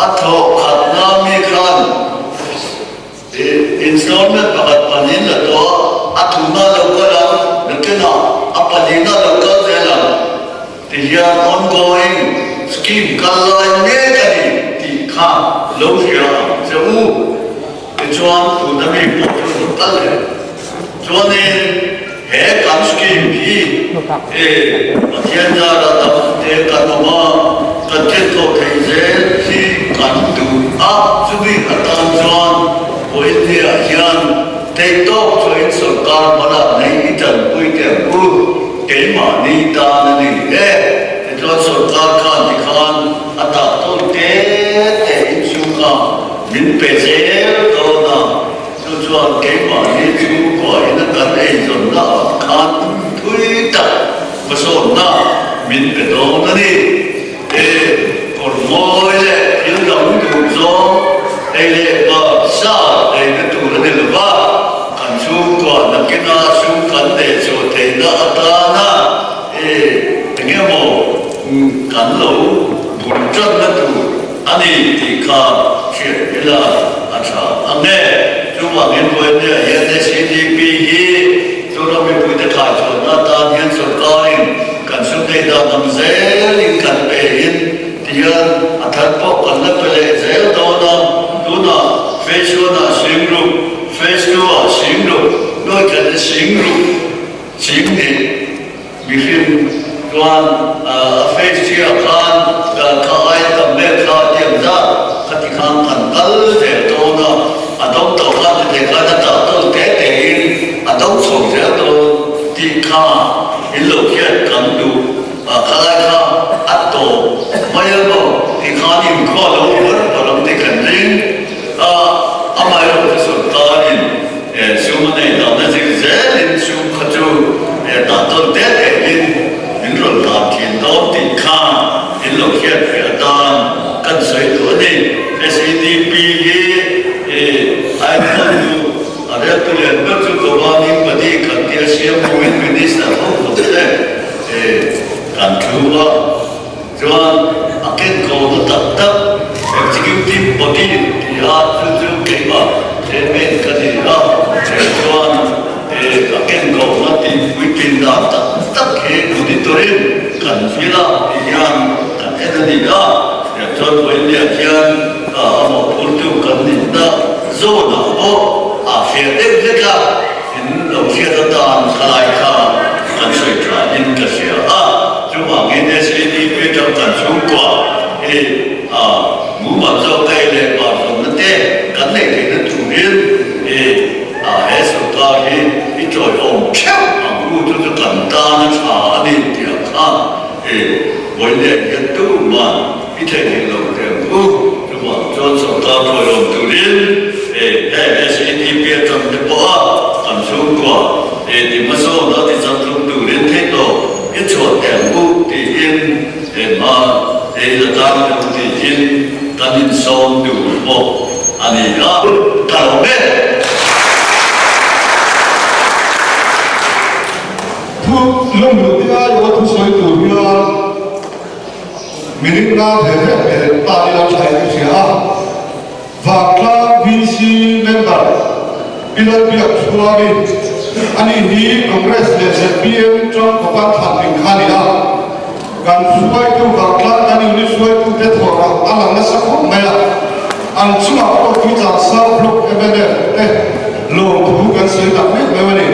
a thawh khatna mi khan i installment pakhat panin la tawh a, a thumna lo kal ang, nakinah a pahnihna lo kal zel ang ti hian ongoing scheme kal lai mek a ni tih kha lo hria ang che u. Tichuan tuna mi pawh chu lo kal leh chuanin he kan scheme hi e Pathian zara tam te kan awm a, kan thilthawh theih zel hi kan duh a, chumi atan chuan Vawiinniah hian theihtawk chuain sawrkar hmalak nei i tanpui teh ang u, keimahni tan a ni e. Tichuan sawrkar khan tikhan a tak tawn te te in chhungkha Min pe zel dawn a, chu chuan keimahni chhungkuain a kan eizawnna ah khan thui tak hmasawnna min pe dawn a ni. He kawr mawi leh thil dang duh zawng ei leh bak sa eina tur a ni lo va, kan chhungkua nakina sum kan neih chhuah theihna atana e engemaw kan lo bul tanna tur A ni tih kha hriat ila a tha ang e. Chuvangin Vawinia hian SEDP hi Zoram mipuite khaichhuahna atan hian sawrkarin kan sum nei dan ang zelin kan pe in ti hian a thar pawh kan la pe leh zel dawn a. Tunah Phase one ah sing ruk, Phase two ah sing ruk, nuai khat hi sing ruk, sing hnih. Mihring chuan a face chhia khan kha ai tam vel kha a tiang zat kha ti khan. SEDP hi a enkawltu, a reltu lian ber chu Governing Body kan tia siam hnuin Minister ho ho te kan thu a. Chuan a kenkawlna tak tak Executive Body ti a chu chu keimah Chairman ka ni a, chuan a kenkawlna tih puitlin dan tak tak hi monitoring kan vil a ti hian kan en a ni a, chuan Vawiinliah hian a mawhphurtu kan nihna zawnah pawh a fiah deuh hlek a. In lo hriat atan khalai kha kan sawi tha in ka hria a, chuvangin SADP atang kan chhungkua hi a mumal zawk ei leh par zawmna te kan neih theihna turin i a he sorkar hi i chawiawm theuh ang u chu chu kan tan a tha a ni tih ang khan i vawiin hian tuman i theihnghilh lo teh ang u. Chuvang chuan sorkar chawiawm turin he SEDP atang te pawha kan chhungkua he ti hmasawn a ti changtlung turin theih tawh i chhuah teh ang u tiin he hma he la tang teh u tiin kan insawm tur bawk a ni a, ka lo ber. Thu lungluh te aiawha thusawi tur hian Minute nga ve ve ve ta ila tha in ka hria a, Vangtlang VC member Pi Lalbiak Chhuami ani hi Congress leh zpm tang kawpan thlan tling kha a ni a, kan hruaitu Vangtlang kan unit hruaitute thawrah a lang nasa khawp mai a, an chungah pawh Tuichangsa Block mnf te lawmthu kan sawi tak mek mai a ni,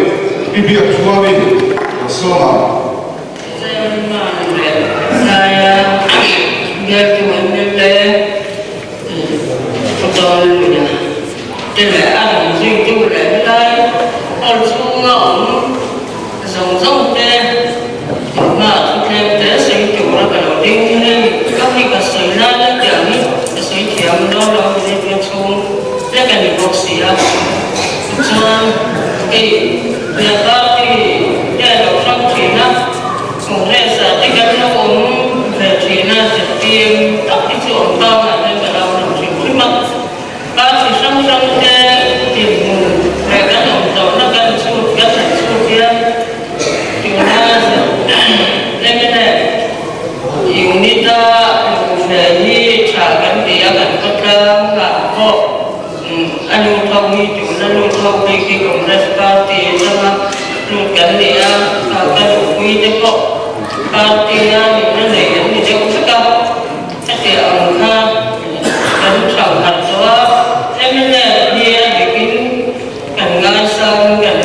Pi Biak Chhuami sawm ang. Congress ah te kan lo awm ve thin a, zpm tak hi chu awm tan ah hian ka lo awm hrim hrim a, party hrang hrang te dinhmun leh kan awm tawhna kan chhut kan han chhut hian tuna mnf unit a luh ve hi tha kan ti a, kan khawtlang ah pawh A lut ho hi tuna lut ho bik hi Congress party atanga lut kan ni a, ka duhpui te pawh party a nihna nei an ni deuh vek a, hetiang ang kha kan thau khat tawh a, mnf hi a dikin kan ngaisang kan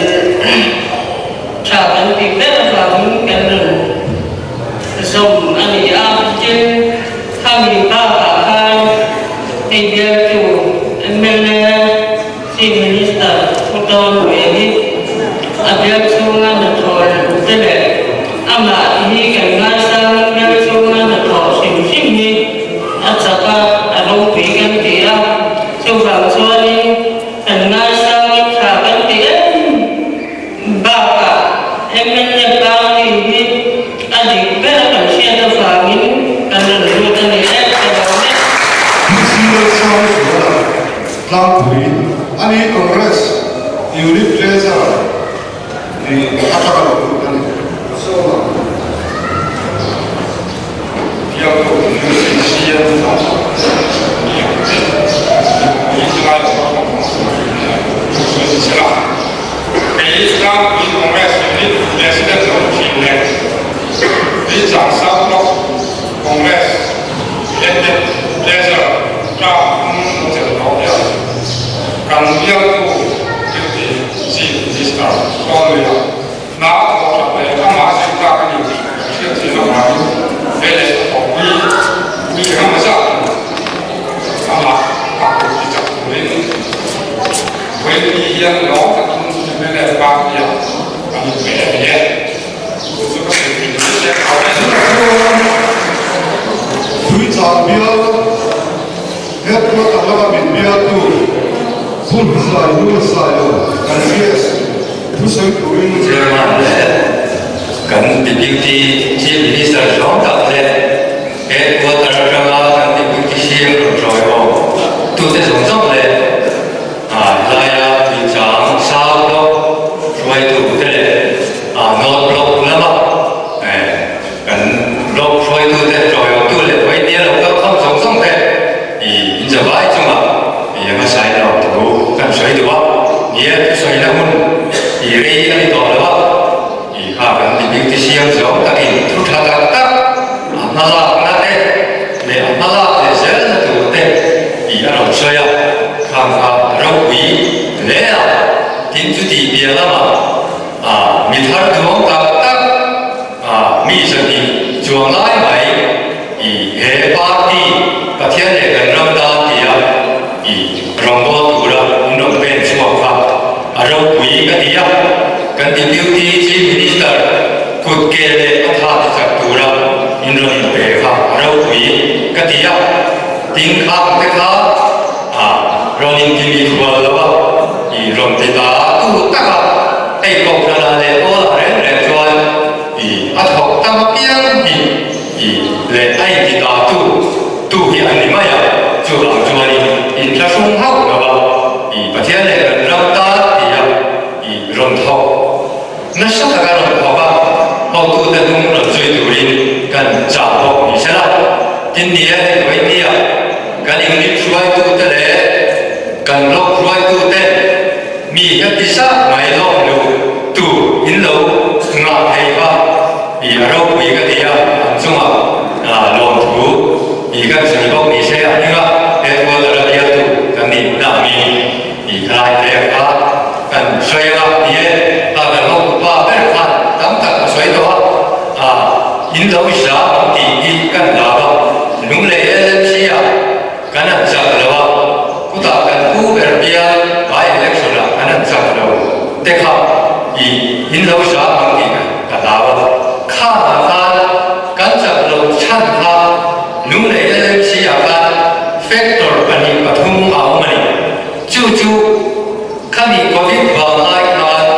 tha kan tih ber avangin kan rawn zawm a ni a, tin khami bakah khan Hei bialtu mla Chief Minister Pu Tawn Hmui hi a bial chhunga hnathawh te leh amah hi kan ngaisang bial chhunga hnathawh hrim hrim hi a chak a, a ropui kan ti a, chuvang chuanin kan ngaisangin tha kan ti em bakah mla party hi a dik ber a kan hriat avangin kan rawn lut a ni e ka lo e. DC Lalsangzuala tlangpui a ni Congress Unit Treasurer ni atanga lo lut a ni. Sawma. Hna a thawh that leh amah zir tlak a ni tih kan hriat chian avangin he leh a thawhpui mi ram zat in amah a kut ti chak turin Wendy hian lawm takin mla party ah an inpe a ni e. Chu chu ka sawi thin ni se ka awm e. Chutah chuan Tuichang bial headquarter lama min bialtu Pu Hlusaihnu Sailo kan CS Thusawi turin Chairman leh kan Deputy Chief Minister hlawm tak leh Headquarter atanga kan Deputy CM rawn hruai awm tute zawng zawng leh helaia tuichang South Block hruaitute leh North Block lama kan Block hruaitute tawiawmtu leh vawinia lo kal khawm zawng zawng te in zavai chunga hmasain lo thu kan sawi duh a. Ni e, thusawina hun rei a ni tawh lo a. I kha kan ti bik ti siam zawng takin thu tha tak tak a hmalakna te leh a hmalak leh zelna tur te i a rawn sawi a, khang kha ropui hle a, tin chuti piah lamah a mi thar duang tak tak a mi zahnih chuang lai mai i he party Pathian leh kan ram tan tia i rawngbâwl tura an rawn pen chhuak kha a ropui ka ti a, kan Deputy Chief Minister kut ke leh a tha ti chak tura in rawn inpe kha a ropui ka ti a, tin khang te kha a rawn intimi khual lo a, i rawn ti ta tu tak a, hei kohhranah leh pawlah reng reng chuan i a thawk tam apiang hi I leh a inti ta tu tu hi an ni mai a, chuvang chuanin inthlahrung hauh lo a, i Pathian leh kan ram tan ti a i rawn thawk nasa taka rawn thawk a, hotute hnung rawn zui turin kan chah bawk ni se la. Tin ni e, hei vawinia kan English hruaitute leh kan blog hruaitute mi heti zat mai lawm luh tur in lo ngah thei kha i a ropui ka ti a, an chungah lawmthu i kan sawi bawk ni se a hminga headquarter a bialtu kan nih na angin i khalai te kha kan sawi anga ni e, kha kan hotu pa ber khan tam tak a sawi tawh a, in lo za ang tih hi kan hlau a, lunglei LMC ah Kan han chak lo a, kutah kan pu ber bial by election ah kan han chak lo te kha i in lo hra ang tih ka hlau a, khang ah khan kan chak lo chhan kha Lunglei LMC ah khan factor pahnih pathum a awm a ni. Chu chu khami Covid vang lai khan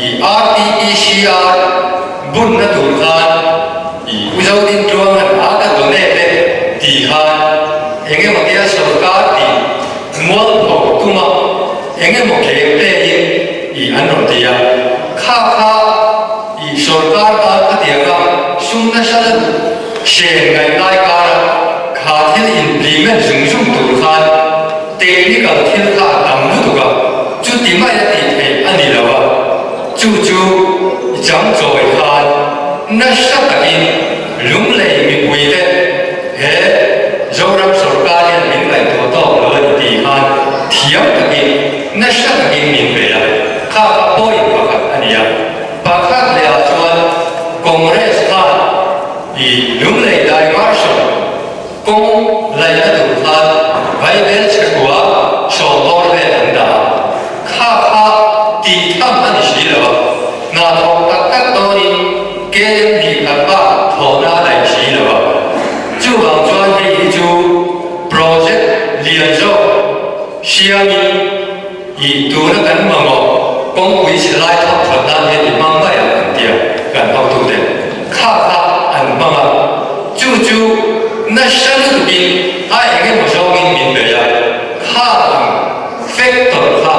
i RTPCR bunna tur khan I U Zodin Tluang han a ka donate e tih khan eng emaw tia sorkar tih mualpho tum a, eng emaw game te in i an rawn ti a, kha kha i sorkar tan khatiang a sum nasa lutuk hren ngaih lai kar a kha thil implement zung zung tur khan technical thil kha a tam lutuk a, chuti mai a tih theih a ni lo a. Chu chu chang chawi khan nasa takin Lunglei mipuite he Zoram sorkar hian min ngaihtuah tawk lo a ni tih khan thiam takin nasa takin min pe a, kha kha point pakhat a ni a. Pakhat leh ah chuan Congress khan i Lunglei diversion Kawng laihna tur khan Bible chhekua sawmdawr vel an dah a, kha kha tih tham a ni si lo a, hna thawk tak tak dawnin KM hnih khat bak thawhna a daih si lo a. Chuvang chuan hei hi chu project lian zawk siamin ih tuna kan mamawh kawngpui chhe lai thawk that nan hian i hmang mai ang an ti a, kan hotute kha kha an hmang a, chu chu nasa lutukin a eng emaw zawngin min bei a, kha ang factor kha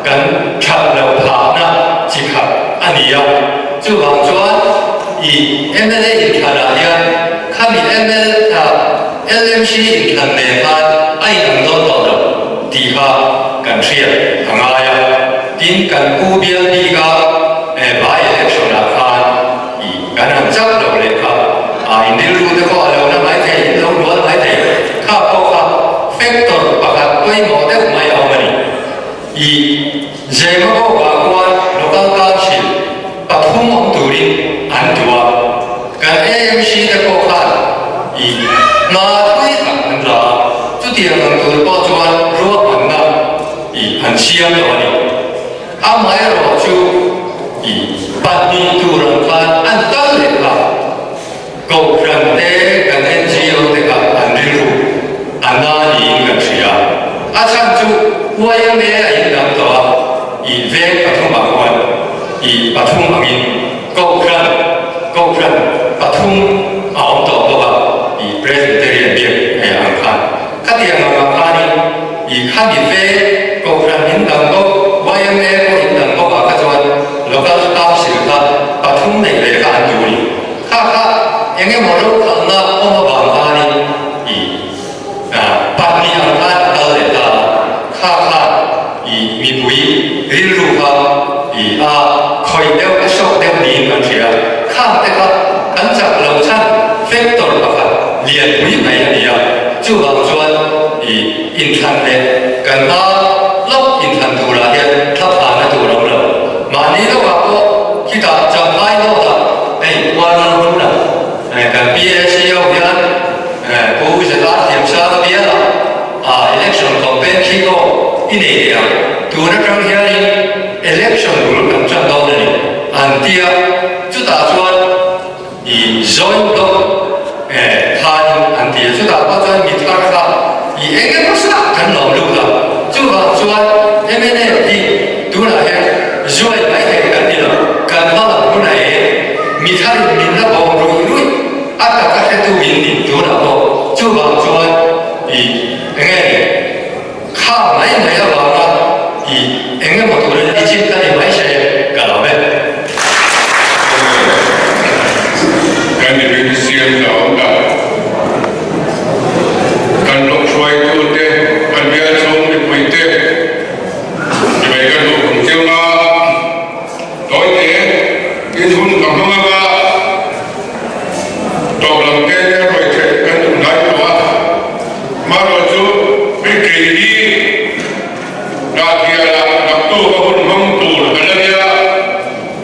kan that loh phahna chi khat a ni a, chuvang chuan i mla inthlanah hian khami mla LMC inthlan nen khan a inang dawn tawh lo tih kha kan hriat a ngai a, tin kan pu bial bika by election ah khan i kan han chak lo leh kha a in rilru te pawh a lo na mai thei, in lo rual mai thei, kha pawh kha factor pakhat pawimawh deuh mai a awm a ni. I Zemagoga khuan local council pathum awm turin an duh a, kan AMC te pawh khan i hma thui tak an la a, chutiang ang tur pawh chuan ruahmanna i an siam lo a ni. Amaherawh chu i pahnih tur ang khan an kal leh kha. Kohhran te kan NGO te kha an rilru a na niin kan hria. A chhan chu YMA a indang tawh a, i veng pathumah khuan i pathum angin Kohhran Kohhran pathum a awm tawh bawk a, i Presbyterian biak hei ang khan. Khatiang angah khanin i. mipui rilru kha i a khawih deuh a shock deuh niin kan hria. Khang te kha kan chak lo chhan factor pakhat lian pui mai a ni a, chuvang chuan i inthlan leh kan hma lawk inthlan turah hian thlaphana tur a awm lo. Mahni lawkah pawh khitah Champhai North-ah hei Kuala Lumpur-ah kan PAC ho hian Pu Zeta Thiamsanga bialah election campaign khi aw i nei leh ang, tun atang hianin election bul kan tan dawn a ni an ti a, chutah chuan i joint block khanin an ti a, chutah pawh chuan mi thar kha i eng emaw zah kan lawm lut a, chuvang chuan mnf hi tunah hian join mai thei kan ni lo, kan hmalam hunah e mi tharin min la bawm ruih ruih. A taka hretu in nih tunah pawh chuvang chuan i enge ni kha mai mai avanga i eng emaw turin i chin ka ni mai se ka lo e. Kan rin siam la awm ta. Kan lawk hruaitute, kan bial chhung mipuite, mipui kan duh kum chiang a. Tawite, in hun ka hmang anga tawp lam te te rawi theih kan duh hnai tawh a, hmanraw chu hei kei hi Hnahtialah naktuk a hun hmang tur ka la nia,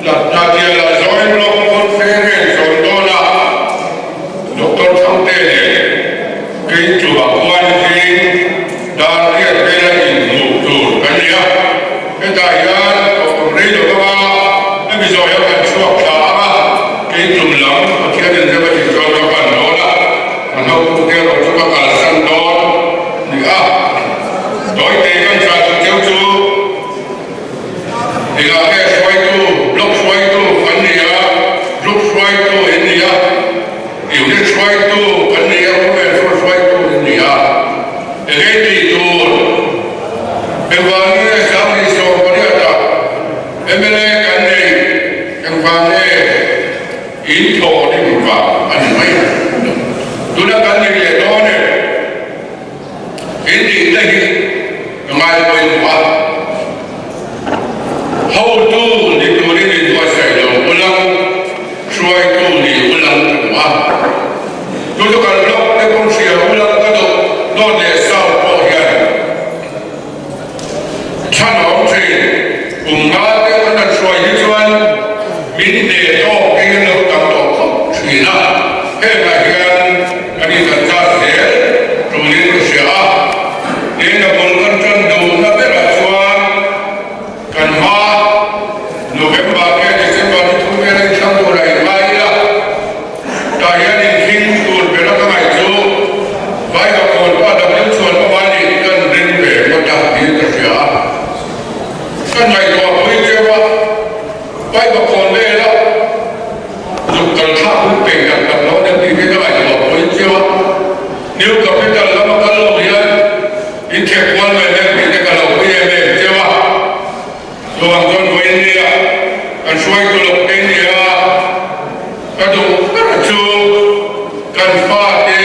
Hnahtialah Joint Block Conference awm dawn a, Doctor Thangte nen kei chungah khuan zing dar riat vela inhmuh tur kan ni a. Hetah hian awm rei lo vang a, hemi zawh hian kan chhuak thla ang a, kei tum lam Pathian in rem a tih chuan ka pan dawn a, ka hnotute erawh chu ka kalsan dawn ni a. Tawite kan chah duh deuh chu engah nge hruaitu, block hruaitu kan ni a, group hruaitu in ni a, unit hruaitu kan ni a, women hruaitu in ni a, enge tih tur? Engvang nge 2018 ah mla kan nei? Engvang nge in thawh rim vang a ni mai lo. Tuna kan nei leh dawn em? In tihna hi ka ngai pawimawh a. Hotu ni turin in buatsaih lo ulang, hruaitu ni ulang ka duh a. Chu chu kan lawk te pawh hria ulang ka duh dawt leh South pawh hian chhan a awm thin. Kum nga te an han hruai hi chuan min hneh tawk eng an lo tam tawh khawp thin a, hengah hian kan indanzat zel tulin ka hria a. Tin a bul kan tan duhna berah chuan kan hma November nge December ni thum vel a inthlang turah inngai ila, Tah hian inkhing tur bera ka ngaih chu Vaiha kawn pa W chuan awm a nih kan ring ve ngawt a tiin ka hria a. Ka ngaihtuah pui cheu a, Vaiha kawn vela zuk kal thlak hun pek tak tak lo nem tih hi ka ngaihtuah pui cheu a. New Capital lama kal lo hian inthek kual mai nem tih te ka lo pui em em cheu a. Chuvang chuan vawiin nia kan hruaitu lo te nia ka duh ber chu kan fate,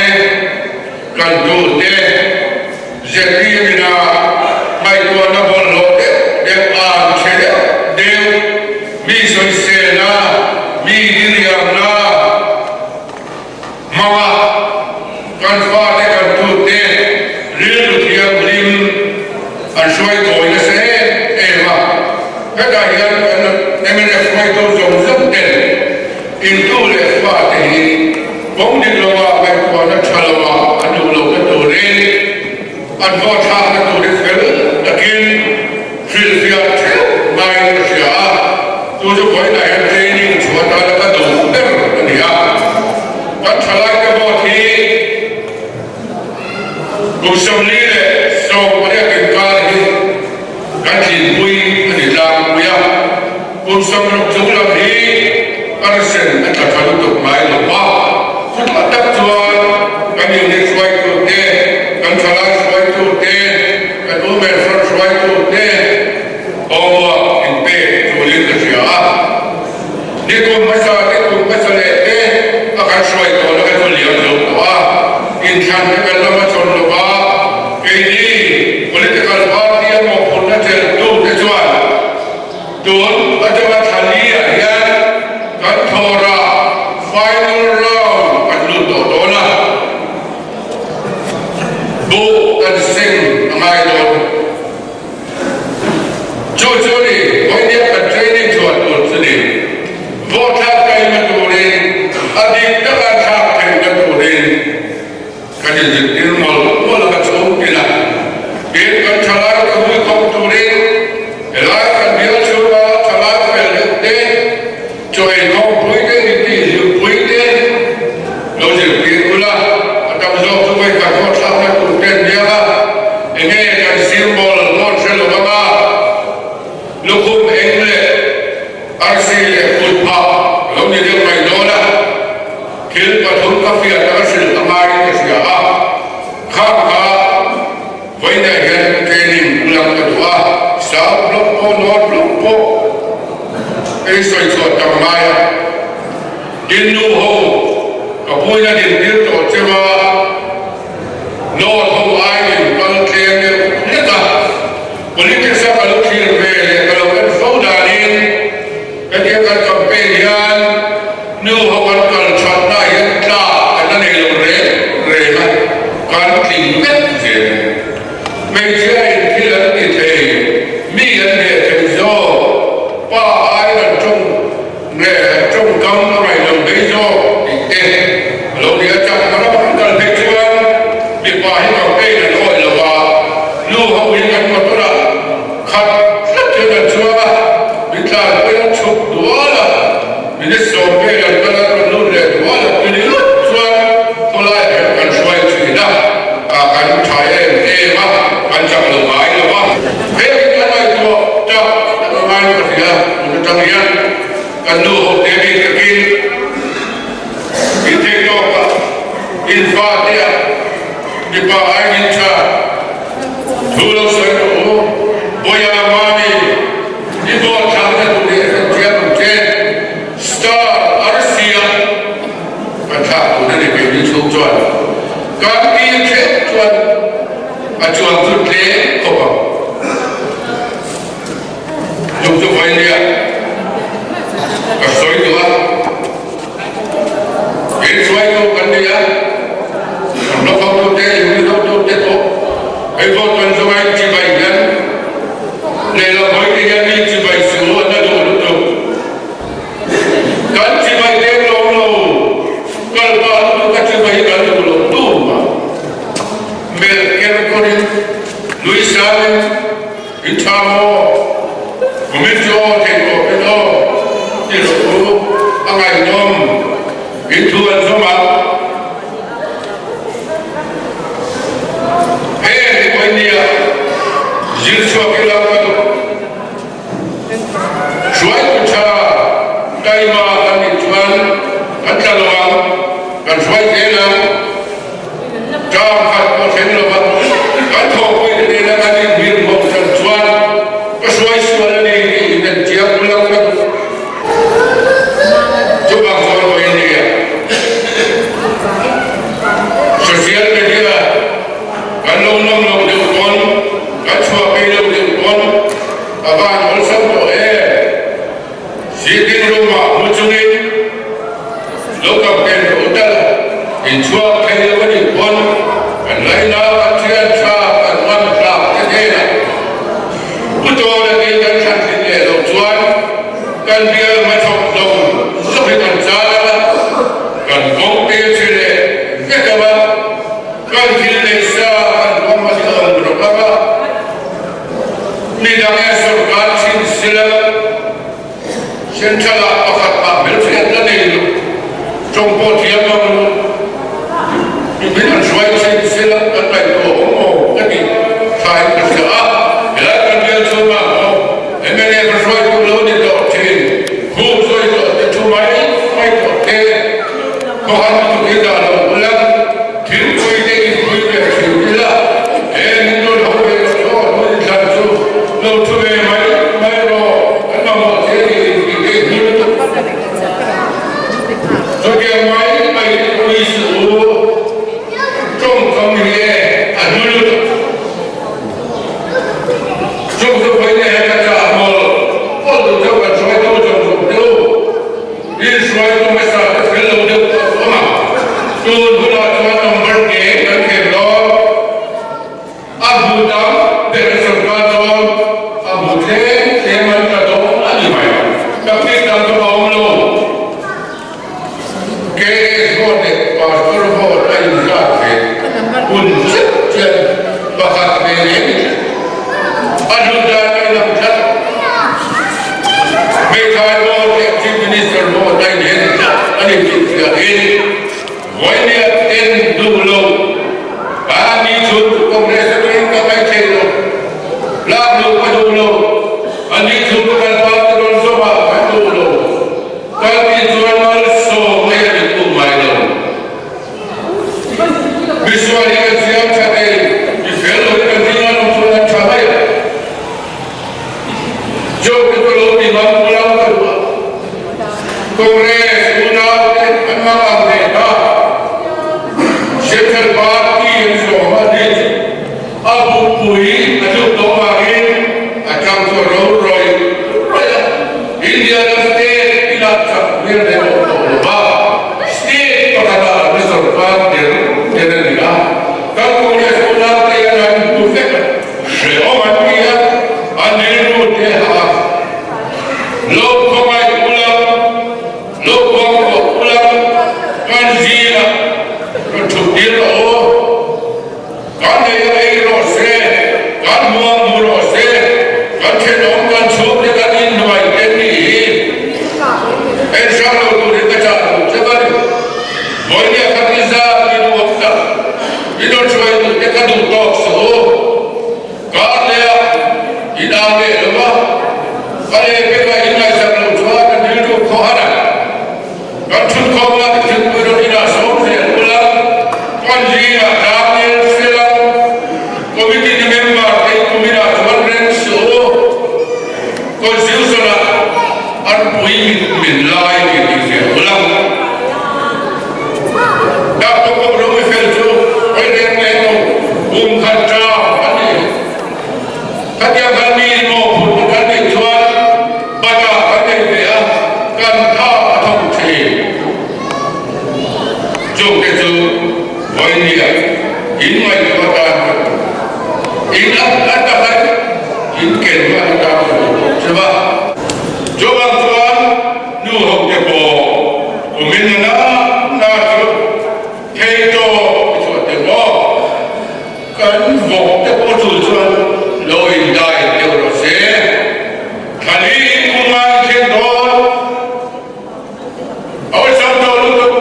kan tute ZPM ina ngaihtuahna bawlhhlawh deuh deuh an che deuh deuh, mi sawiselna, mi diriamna hmanga kan fate kan tute rilru thianghlim an hruai kawi nasa em em a. Hetah hian kan mnf hruaitu zawng zawng ten intu leh fate hi kawng dik lova ngaihtuahna tha lova an duh lohna turin an vawthlakna tur hi fel takin hrilhfiah theuh ngaiin ka hria a, chu chu vawiinah hian training chhuah atana ka duh ber a ni a. Kan thalaite vote hi kum 48 inkar hi kan tlinpui a ni tlangpui a, kum 60 chung lam hi percent a tla tha lutuk ngai lo va, chutah tak chuan kan unit hruaitute, kan thalai hruaitute, kan women front hruaitute homework inpek tulin ka hria a. Ni kum hmasa te kum hmasa leh te a kan hruai tawhna kha chu liam zo tawh a, inthlan te kan la hmachhawn lo va, keini political party a mawhphurhna chelh tu te. Tun atanga thla li ah hian kan thawra final round kan lut tawh dawn a, buh kan seng a ngai dawn. Chu chu ni vawinia kan training chhuah tur chu ni. Vote thlak taima turin a dik taka thlak theihna turin kan inzirtir mawlh mawlh a ka chhung tin a. Tin, kan thalai te hui khawp turin helai kan bial chhunga thalai fel deuh te, chaw eikhawm pui te, inti hlim pui te lo zirtir ula, a tam zawk chu vawikhat vote thlakna tur te an biak a, enge kan symbol vote hre lo anga lukhum eng leh Arsi leh kut phah lo ni deuh mai dawn a, thil pathum ka fiah tak a hrilh a ngaiin ka hria a, khang kha vawiinah hian training ulang ka duh a, South Block pawh North Block pawh ei sawi chhuah tam ngai a, din nu ho ka puina din tir tawh cheu a, North ho aiin kal tlem deuh hlek a. Politics a ka lo thlir ve leh ka lo en fo danin hetia kan campaign hian nu ho kan kal thatna hian tlak kan la nei lo reng reng a, kan tling vek zel. Hmeichhia in thil an ti thei, mi an hneh thei zawk, pa ai an tawng nge an tawngkam a ngaih lo mai zawk tih te a lo ni a. Chakma ram an kal phei chuan mipa hi campaign an awih lo a, nu ho hi kan motor ah khat tlat hian an chuang a, min tlan pawhin an chhuk dual a, minute 10 an kal a rawn lut leh dual a, tuni lut chuan khawlai ah hian kan hruai thin a, kan tha em em a, kan chak lo ngai lo a. Heng hi kan ngaihtuah tak tak a ngai ka hria, tun atang hian kan nu ho te bik takin in thei tawk a, in fa te a mipa ai min tha thu lo sawi rawh u, Bawia Mami i vote thlak na tur hi a hran thiam ang che, star arsia kan thlak tur a ni keini chhung chuan kan tir theuh chuan a chuang chu tlem khawp ang. Chung chu vawi nia ka sawi duh a, kei hruaitu kan ni a, kan hlawk hotute, unit hotute pawh hei pawh kan zunga in chibai hian lehlam hawi te hian mi chibai su an la duh lutuk. Kan chibai lem lo lo, kal pah lutuk a chibai hi kan duh lo tum a, melh ker kawrin nui sangin, In tha maw? Kumin chu aw thei tawh in aw ti rawh u, a ngaihnawm in thu an zawm a. Heng hi pawhin nia zir chhuak ila ka duh. Hruaitu tha taima kan nih chuan kan tla lo ang, kan hruai zel ang. Term khat pawh thleng lova kan thawhpui te nena kan inhmir hmawk chan chuan ka hruai sual a ni tih in en chiang ulang ka duh. Chuvang chuan vawiin ni a social media kan lo nawm loh deuh pawn, kan chhuah phei loh deuh pawn a van awlsam tawh em? Sitting room ah mu chungin lo campaign rawh u tal a, inchhuak thei lo a nih pawn kan laina kan thian tha kan ngam tlak te hnenah pu tawn a tin kan thlan thin leh loh chuan kan bial hmachhawp zawng zawng hi kan chal ang a, kan kawng te che leh vek ang a, kan thil neih sa kan huam hmasa awm rawk ang a. Midang e sorkar chin sila Central ah pakhat mah hmelhriat la nei lo, tawng pawh thiam lo lo min an hruai chin sila kan ngaihtuah awm aw ka ti thain ka hria a, helai kan bial chhungah pawh mla ka hruai duh lo ni tawh thin, khum sawi tawh te thu mai mai tawh te khawhar lutuk hi dah lo ula. Thingpui te inpui ve thin ila, he min rawn ho ve tawh tawh a hmun thlan chu lo thu ve mai mai rawh, kan mamawh che ni in tih te hmu lutuk. Chutiang mai mai. tlem tlem an tla dawn a ni mai. Tactic dang chu a awm lo. KS vote leh Pastor vote a inzat ve hun chiah chiah pakhat ve leh ni tlat. A hlut dan a inang tlat. Hmeithai vote leh Chief Minister vote a inhen tlat a ni tih hriatin Vawinia ten duh lo a ni chhun chu Congress atangin ka kaih thei lo. Lak luh ka duh lo. A ni chhun ka kan party rawn zawm ah kan duh lo. Kan tih chuan malsawm mai a ni tum ngai lo. Misual hi kan siam tha thei, mi fel lo hi kan zing an awm chuan an tha mai a. Joke te pawh lo ti ngam pulang ka duh a. Congress unau te an hmang ang ve ta. Central Party an zawm a ni chu a bukpui a tluk tawh vangin a tang chu a ro rawih rawih a. India ram state i lak chak hmel ve tawh tawh lo va, state pakhatah an sorkar der der a ni a. Kan Congress unau te hian an hmu vek a. Hrehawm an ti a, an rilru te a a. Lo khawngaih ula, lo kuangkuah ula, kan zingah rawn thut tir rawh aw. Kan nei a ei rawh se, kan hmuam hmu rawh se, kan thenawm kan chhungte kan inhnuai te tih hi en hrang lo turin ka chah duh che va ni. Vawinia khat i zat i duhawm tak, i dawt hruai duh te ka duh tawk suh u. Kar leh in au leh lo va, ka leh pekah in ngaihsak lo chuan kan rilru khaw har a. Kan thut khawm a, thilpui rawn inah sawm zel ula, kan zingah tlang nel sel a, committee ni member te in kum inah chuan reng suh u. Constitution ah an pui mit min lai tih tih hriat ula. Dak tawk awm lo mi fel chu hawi reng reng lo, kum khat ṭam an ni. Khatiang khan mi in mawhphurhna kan neih chuan bata kan nei ve a, kan tha a thawk thin. Chungte chu vawinia in ngaihtuah atan ka duh. In a a takah in ken hman atan ka duh bawk che va. Chuvang chuan nu ho te pawh kumin a na na chu thei tawp i chhuah tel maw? Kan vawk te pawh chu chuan lo indai deuh rawh se. Thlali in kum a inthen dawn. Awlsam tawh lutuk.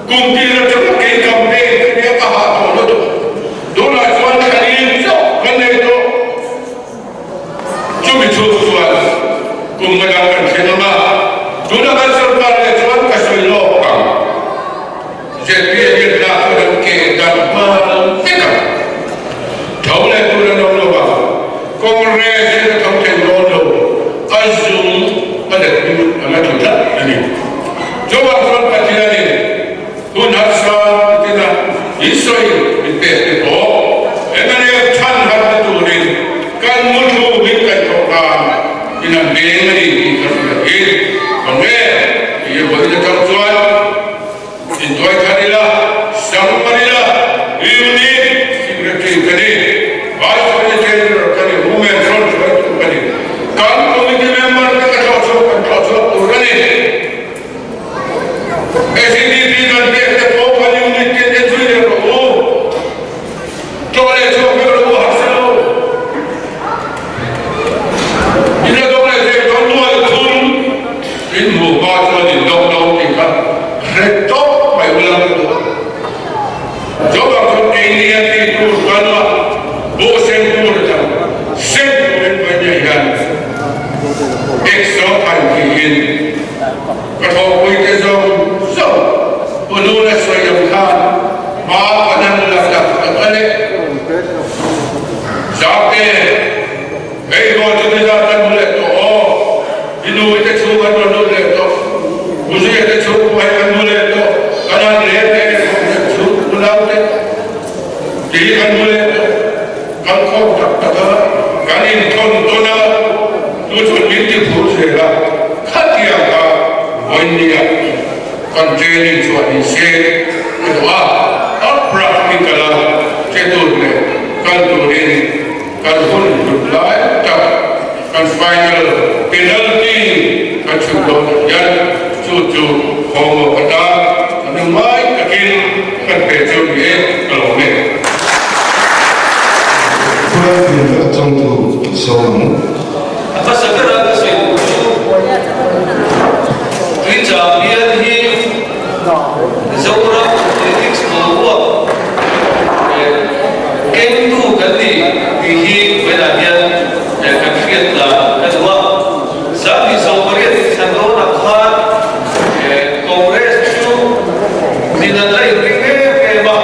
Kum tir atanga kei campaign ka nia ka hah tawh lutuk. Tunah chuan thlali chauh kan nei tawh. Chumi chhung chuan kum nga dang kan thleng ang a, tuna kan sorkar leh chuan ka sawi lawk ang. ZPM hian hla chuan an ke dan hma vek ang. Tho leh tur an awm lo vang. Congress hian a tho thei dawn lo, a zum a let hnu a la tlu tlat a ni. Chuvang chuan Pathianin hun harsa tina in sawi min pek te pawh mla chhan harna turin kan muthlu min kaihthawh khan in an veng a ni tih ka hriat hi Congress tih a vawiin atang chuan Intuai thar ila, sang mar ila, Unit Secretary ka ni, Vice President ka ni, Women Front hruaitu ka ni. Kan Committee member te ka tlawh chhuak kan tlawh chhuak tur a ni. SEDP kan pek te pawh kan unit te en zui leh rawh u. Tlawh leh chhuak vek rawh u harsa lo. Ina dawng leh thei dawn nual thum in hmuh hma chuan in dawng lo tih kha hre tawp mai ula ka duh a. Chuvang chuan keini a ti tur kan a buh sen tur atang sen turin Vanya hian Exo an tiin ka thawhpui te zawng zawng Pu Nuna sawi ang khan hma kan han la tak tak a le. Zate, hei haw chu nizan kan hmu leh tawh aw. I nu te chhung an rawn lut leh tawh. Muzuia te chhung pawh hei kan hmu leh tawh. Kan han leh leh leh khawp leh chhung unau te tih hi kan hmu leh tawh. Kan khawm tak tak a, kan inthawn tawn a, chu chuan min ti phur zel a, khatiang kha vawinia kan training chuan ni se ka duh a, a practical a che tur leh kal turin kan hun hlut lai tak kan. final penalty kan chhun dawnah hian chu chu homework atan a hnumai takin kan pe chu ni e ka lawm e. Khulai pian vek atang tu sawm ang. A hmasa bera ka sawi duh chu Tuichang bial hi Zoram politics boruak kengtu kan ni tih hi vawiinah hian kan hriat dan ka duh a. 28 thla dawnah khan Congress chu tlin an la inring em em a,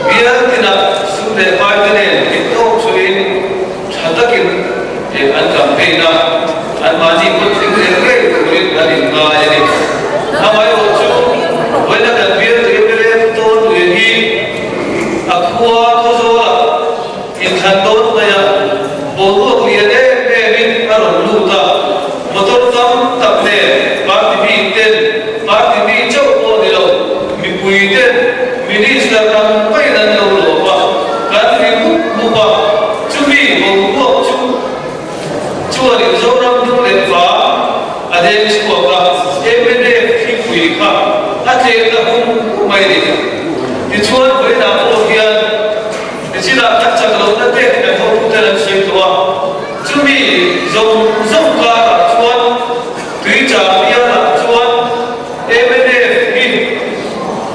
bial tinah sum leh hmaite nen theihtawp chhuahin tha takin an campaign a, anmahni kut tling reng reng turin an inngai a ni. Amaherawh chu vawiina kan bialtu MLA Pu Tawn Tuia hi a khua Khawzawlah inthlan dawn hnaihah boruak lian em emin a rawn lut a, motor tam tak nen party mi ten party mi chauh pawh ni lo mipui ten minister ang maiin an lo lawm a, kan ri mup mup a. Chumi boruak chu chuanin Zoram hnung leh vang a deng chhuak a, mnf thipui kha a tlehna hum hum mai ni. Tichuan vawiinah pawh hian nichinah kan chak lohna te kan hotuten an sawi tawh a, chumi zawng zawng karah chuan Tuichang bialah chuan mnf hi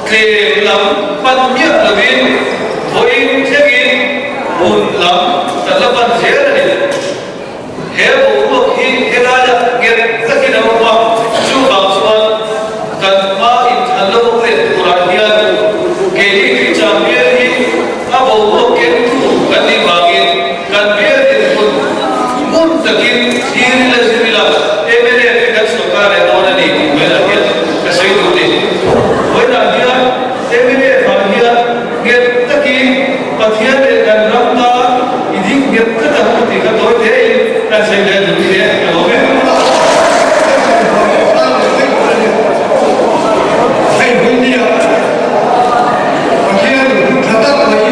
tlem lam pan miah lovin vawiin thlengin hmun lam kan la pan zel a ni. He boruak hi helaiah nghet takin a awm a, chuvang chuan kan hma inthan lo awm leh turah hian keini Tuichang bial hi a boruak kengtu kan nih vangin kan bial dinhmun ngun takin thlir ila zir ila mnf hi kan sawrkar leh dawn a ni tih vawiinah hian ka sawi duh a ni. Vawiinah hian mnf ah hian nghet takin Pathian leh kan ram tan i ding nghet tlat ang u tih kha tawi tein kan sawi leh duh ni e ka lawm e. Hei hun nia Pathian in hun tha tak mai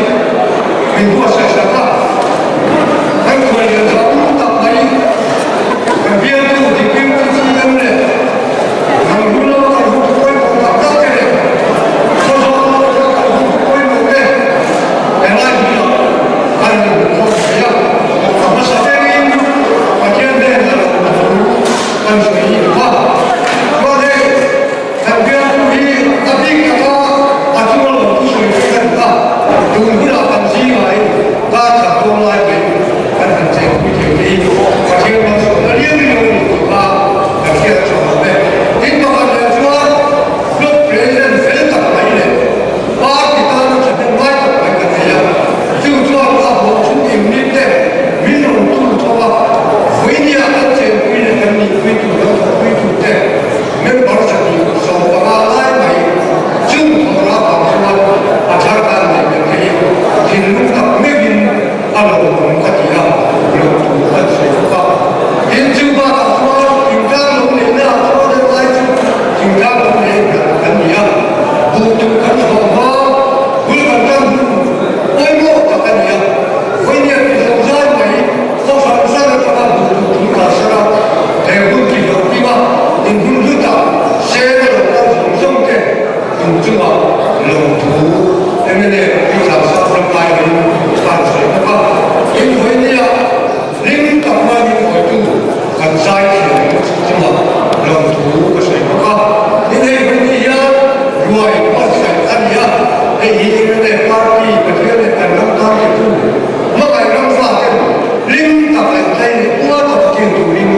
min buatsaih sak a, kan khuai lian tam tak mai kan bialtu Deputy CM leh kan hun lama kan hun thu pawimawh tak tak te leh khawzawl lama kan hun thu pawimawh te helai hmunah kan in hmukhawm thei a, a hmasa berin Pathian hnenah lo thu kan sawi a. Chuan hei kan bialtu hi a bik taka a chunga lo thu sawi chu kan duh a, tun hunah kan zingah kar khat dawn lai mai kan han chenpui thei te hi Pathian malsawmna lian lian a ni tih kha kan hriat a tha awm e. Tin pakhat leh chuan Block President fel tak mai leh Party tana thahnem ngai tak mai kan nei a, chu chuan a hlawh chhung engmit te min rawn tum tho a, vawinia kan chenpui leh kan nihpui tur kan thawhpui tur te member 115 lai mai chung thawhna vang chuan a thar kan neih leh theih i thinlung tak meuhin a lawmawm ka ti a, lawmthu kan sawi bawk a. Tin, chu bakah chuan thingtlang lo neihna ah chuan helai chu thingtlang lo nei kan ni a, buh tuk kan chhuah hma bul kan tan hun pawimawh tak a ni a, vawinia ti zawng zai mai khaw hran hran atanga buh tuk tum kha sar a, he hun ti hlauh hlim a, in hun hlutah sena lo kal zawng zawng te tum chungah lawmthu mla Tuichang South ram lai in kan sawi bawk a, in vawinia Hlim tak maiin hawitu kan zai thiam chungah lawmthu ka sawi bawk a, tin hei hun hi hian ruai buatsaih a ni a, hei hi mla party Pathian leh kan ram tan titu hmangaih ram faten hlim tak leh tlai leh pual tak kil turin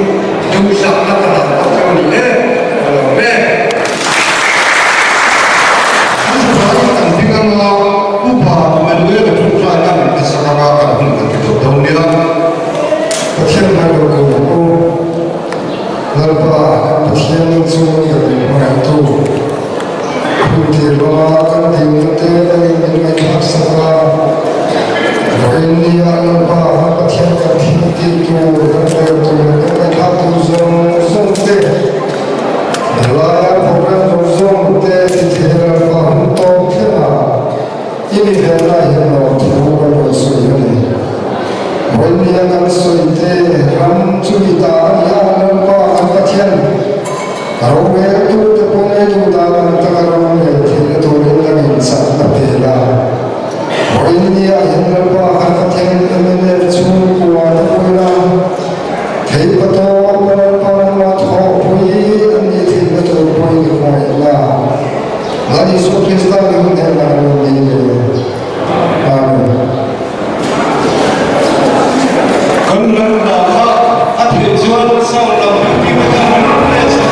duhsakna ka hlan bawk cheu a ni e, ka lawm e. An chuvangin kan ding anga Upa Manuel-a ṭawngṭaina min hmasak anga kan hun kan ti tawh dawn nia. Pathian hmai lo ko rawh u. Lalpa kan Pathian chu kan min hmangaihtu. Hun tir lama kan dilna te angin min ngaihthlak sak a. Vawiin nia Lalpa kan Pathian kan thil tih tur, kan rel tur leh kan ngaihthlak tur zawng zawng te, Helaia program zawng zawng te ti thei Lalpa hun tawp thlengah i mi venna hian lawmthu kan rawn sawi a ni. Vawinia kan sawi te ram chu i ta a ni a, Lalpa kan Pathian roreltu te pawh ngei duh dan ang taka rorel theihna turin nangin chakna pe la. Vawinia hian Lalpa kan Pathian mnf chhungkua te pawhin a theihpatawp Lalpa rama thawhpui an nih theihna tur pawhin i hmuaih la. Lal Isua Krista ni hun hnenah kan rawn dil e. Amen. Kan ram hna kha a theih chuan sound lam hi ti vek a press a.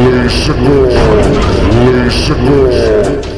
Listen, listen, listen.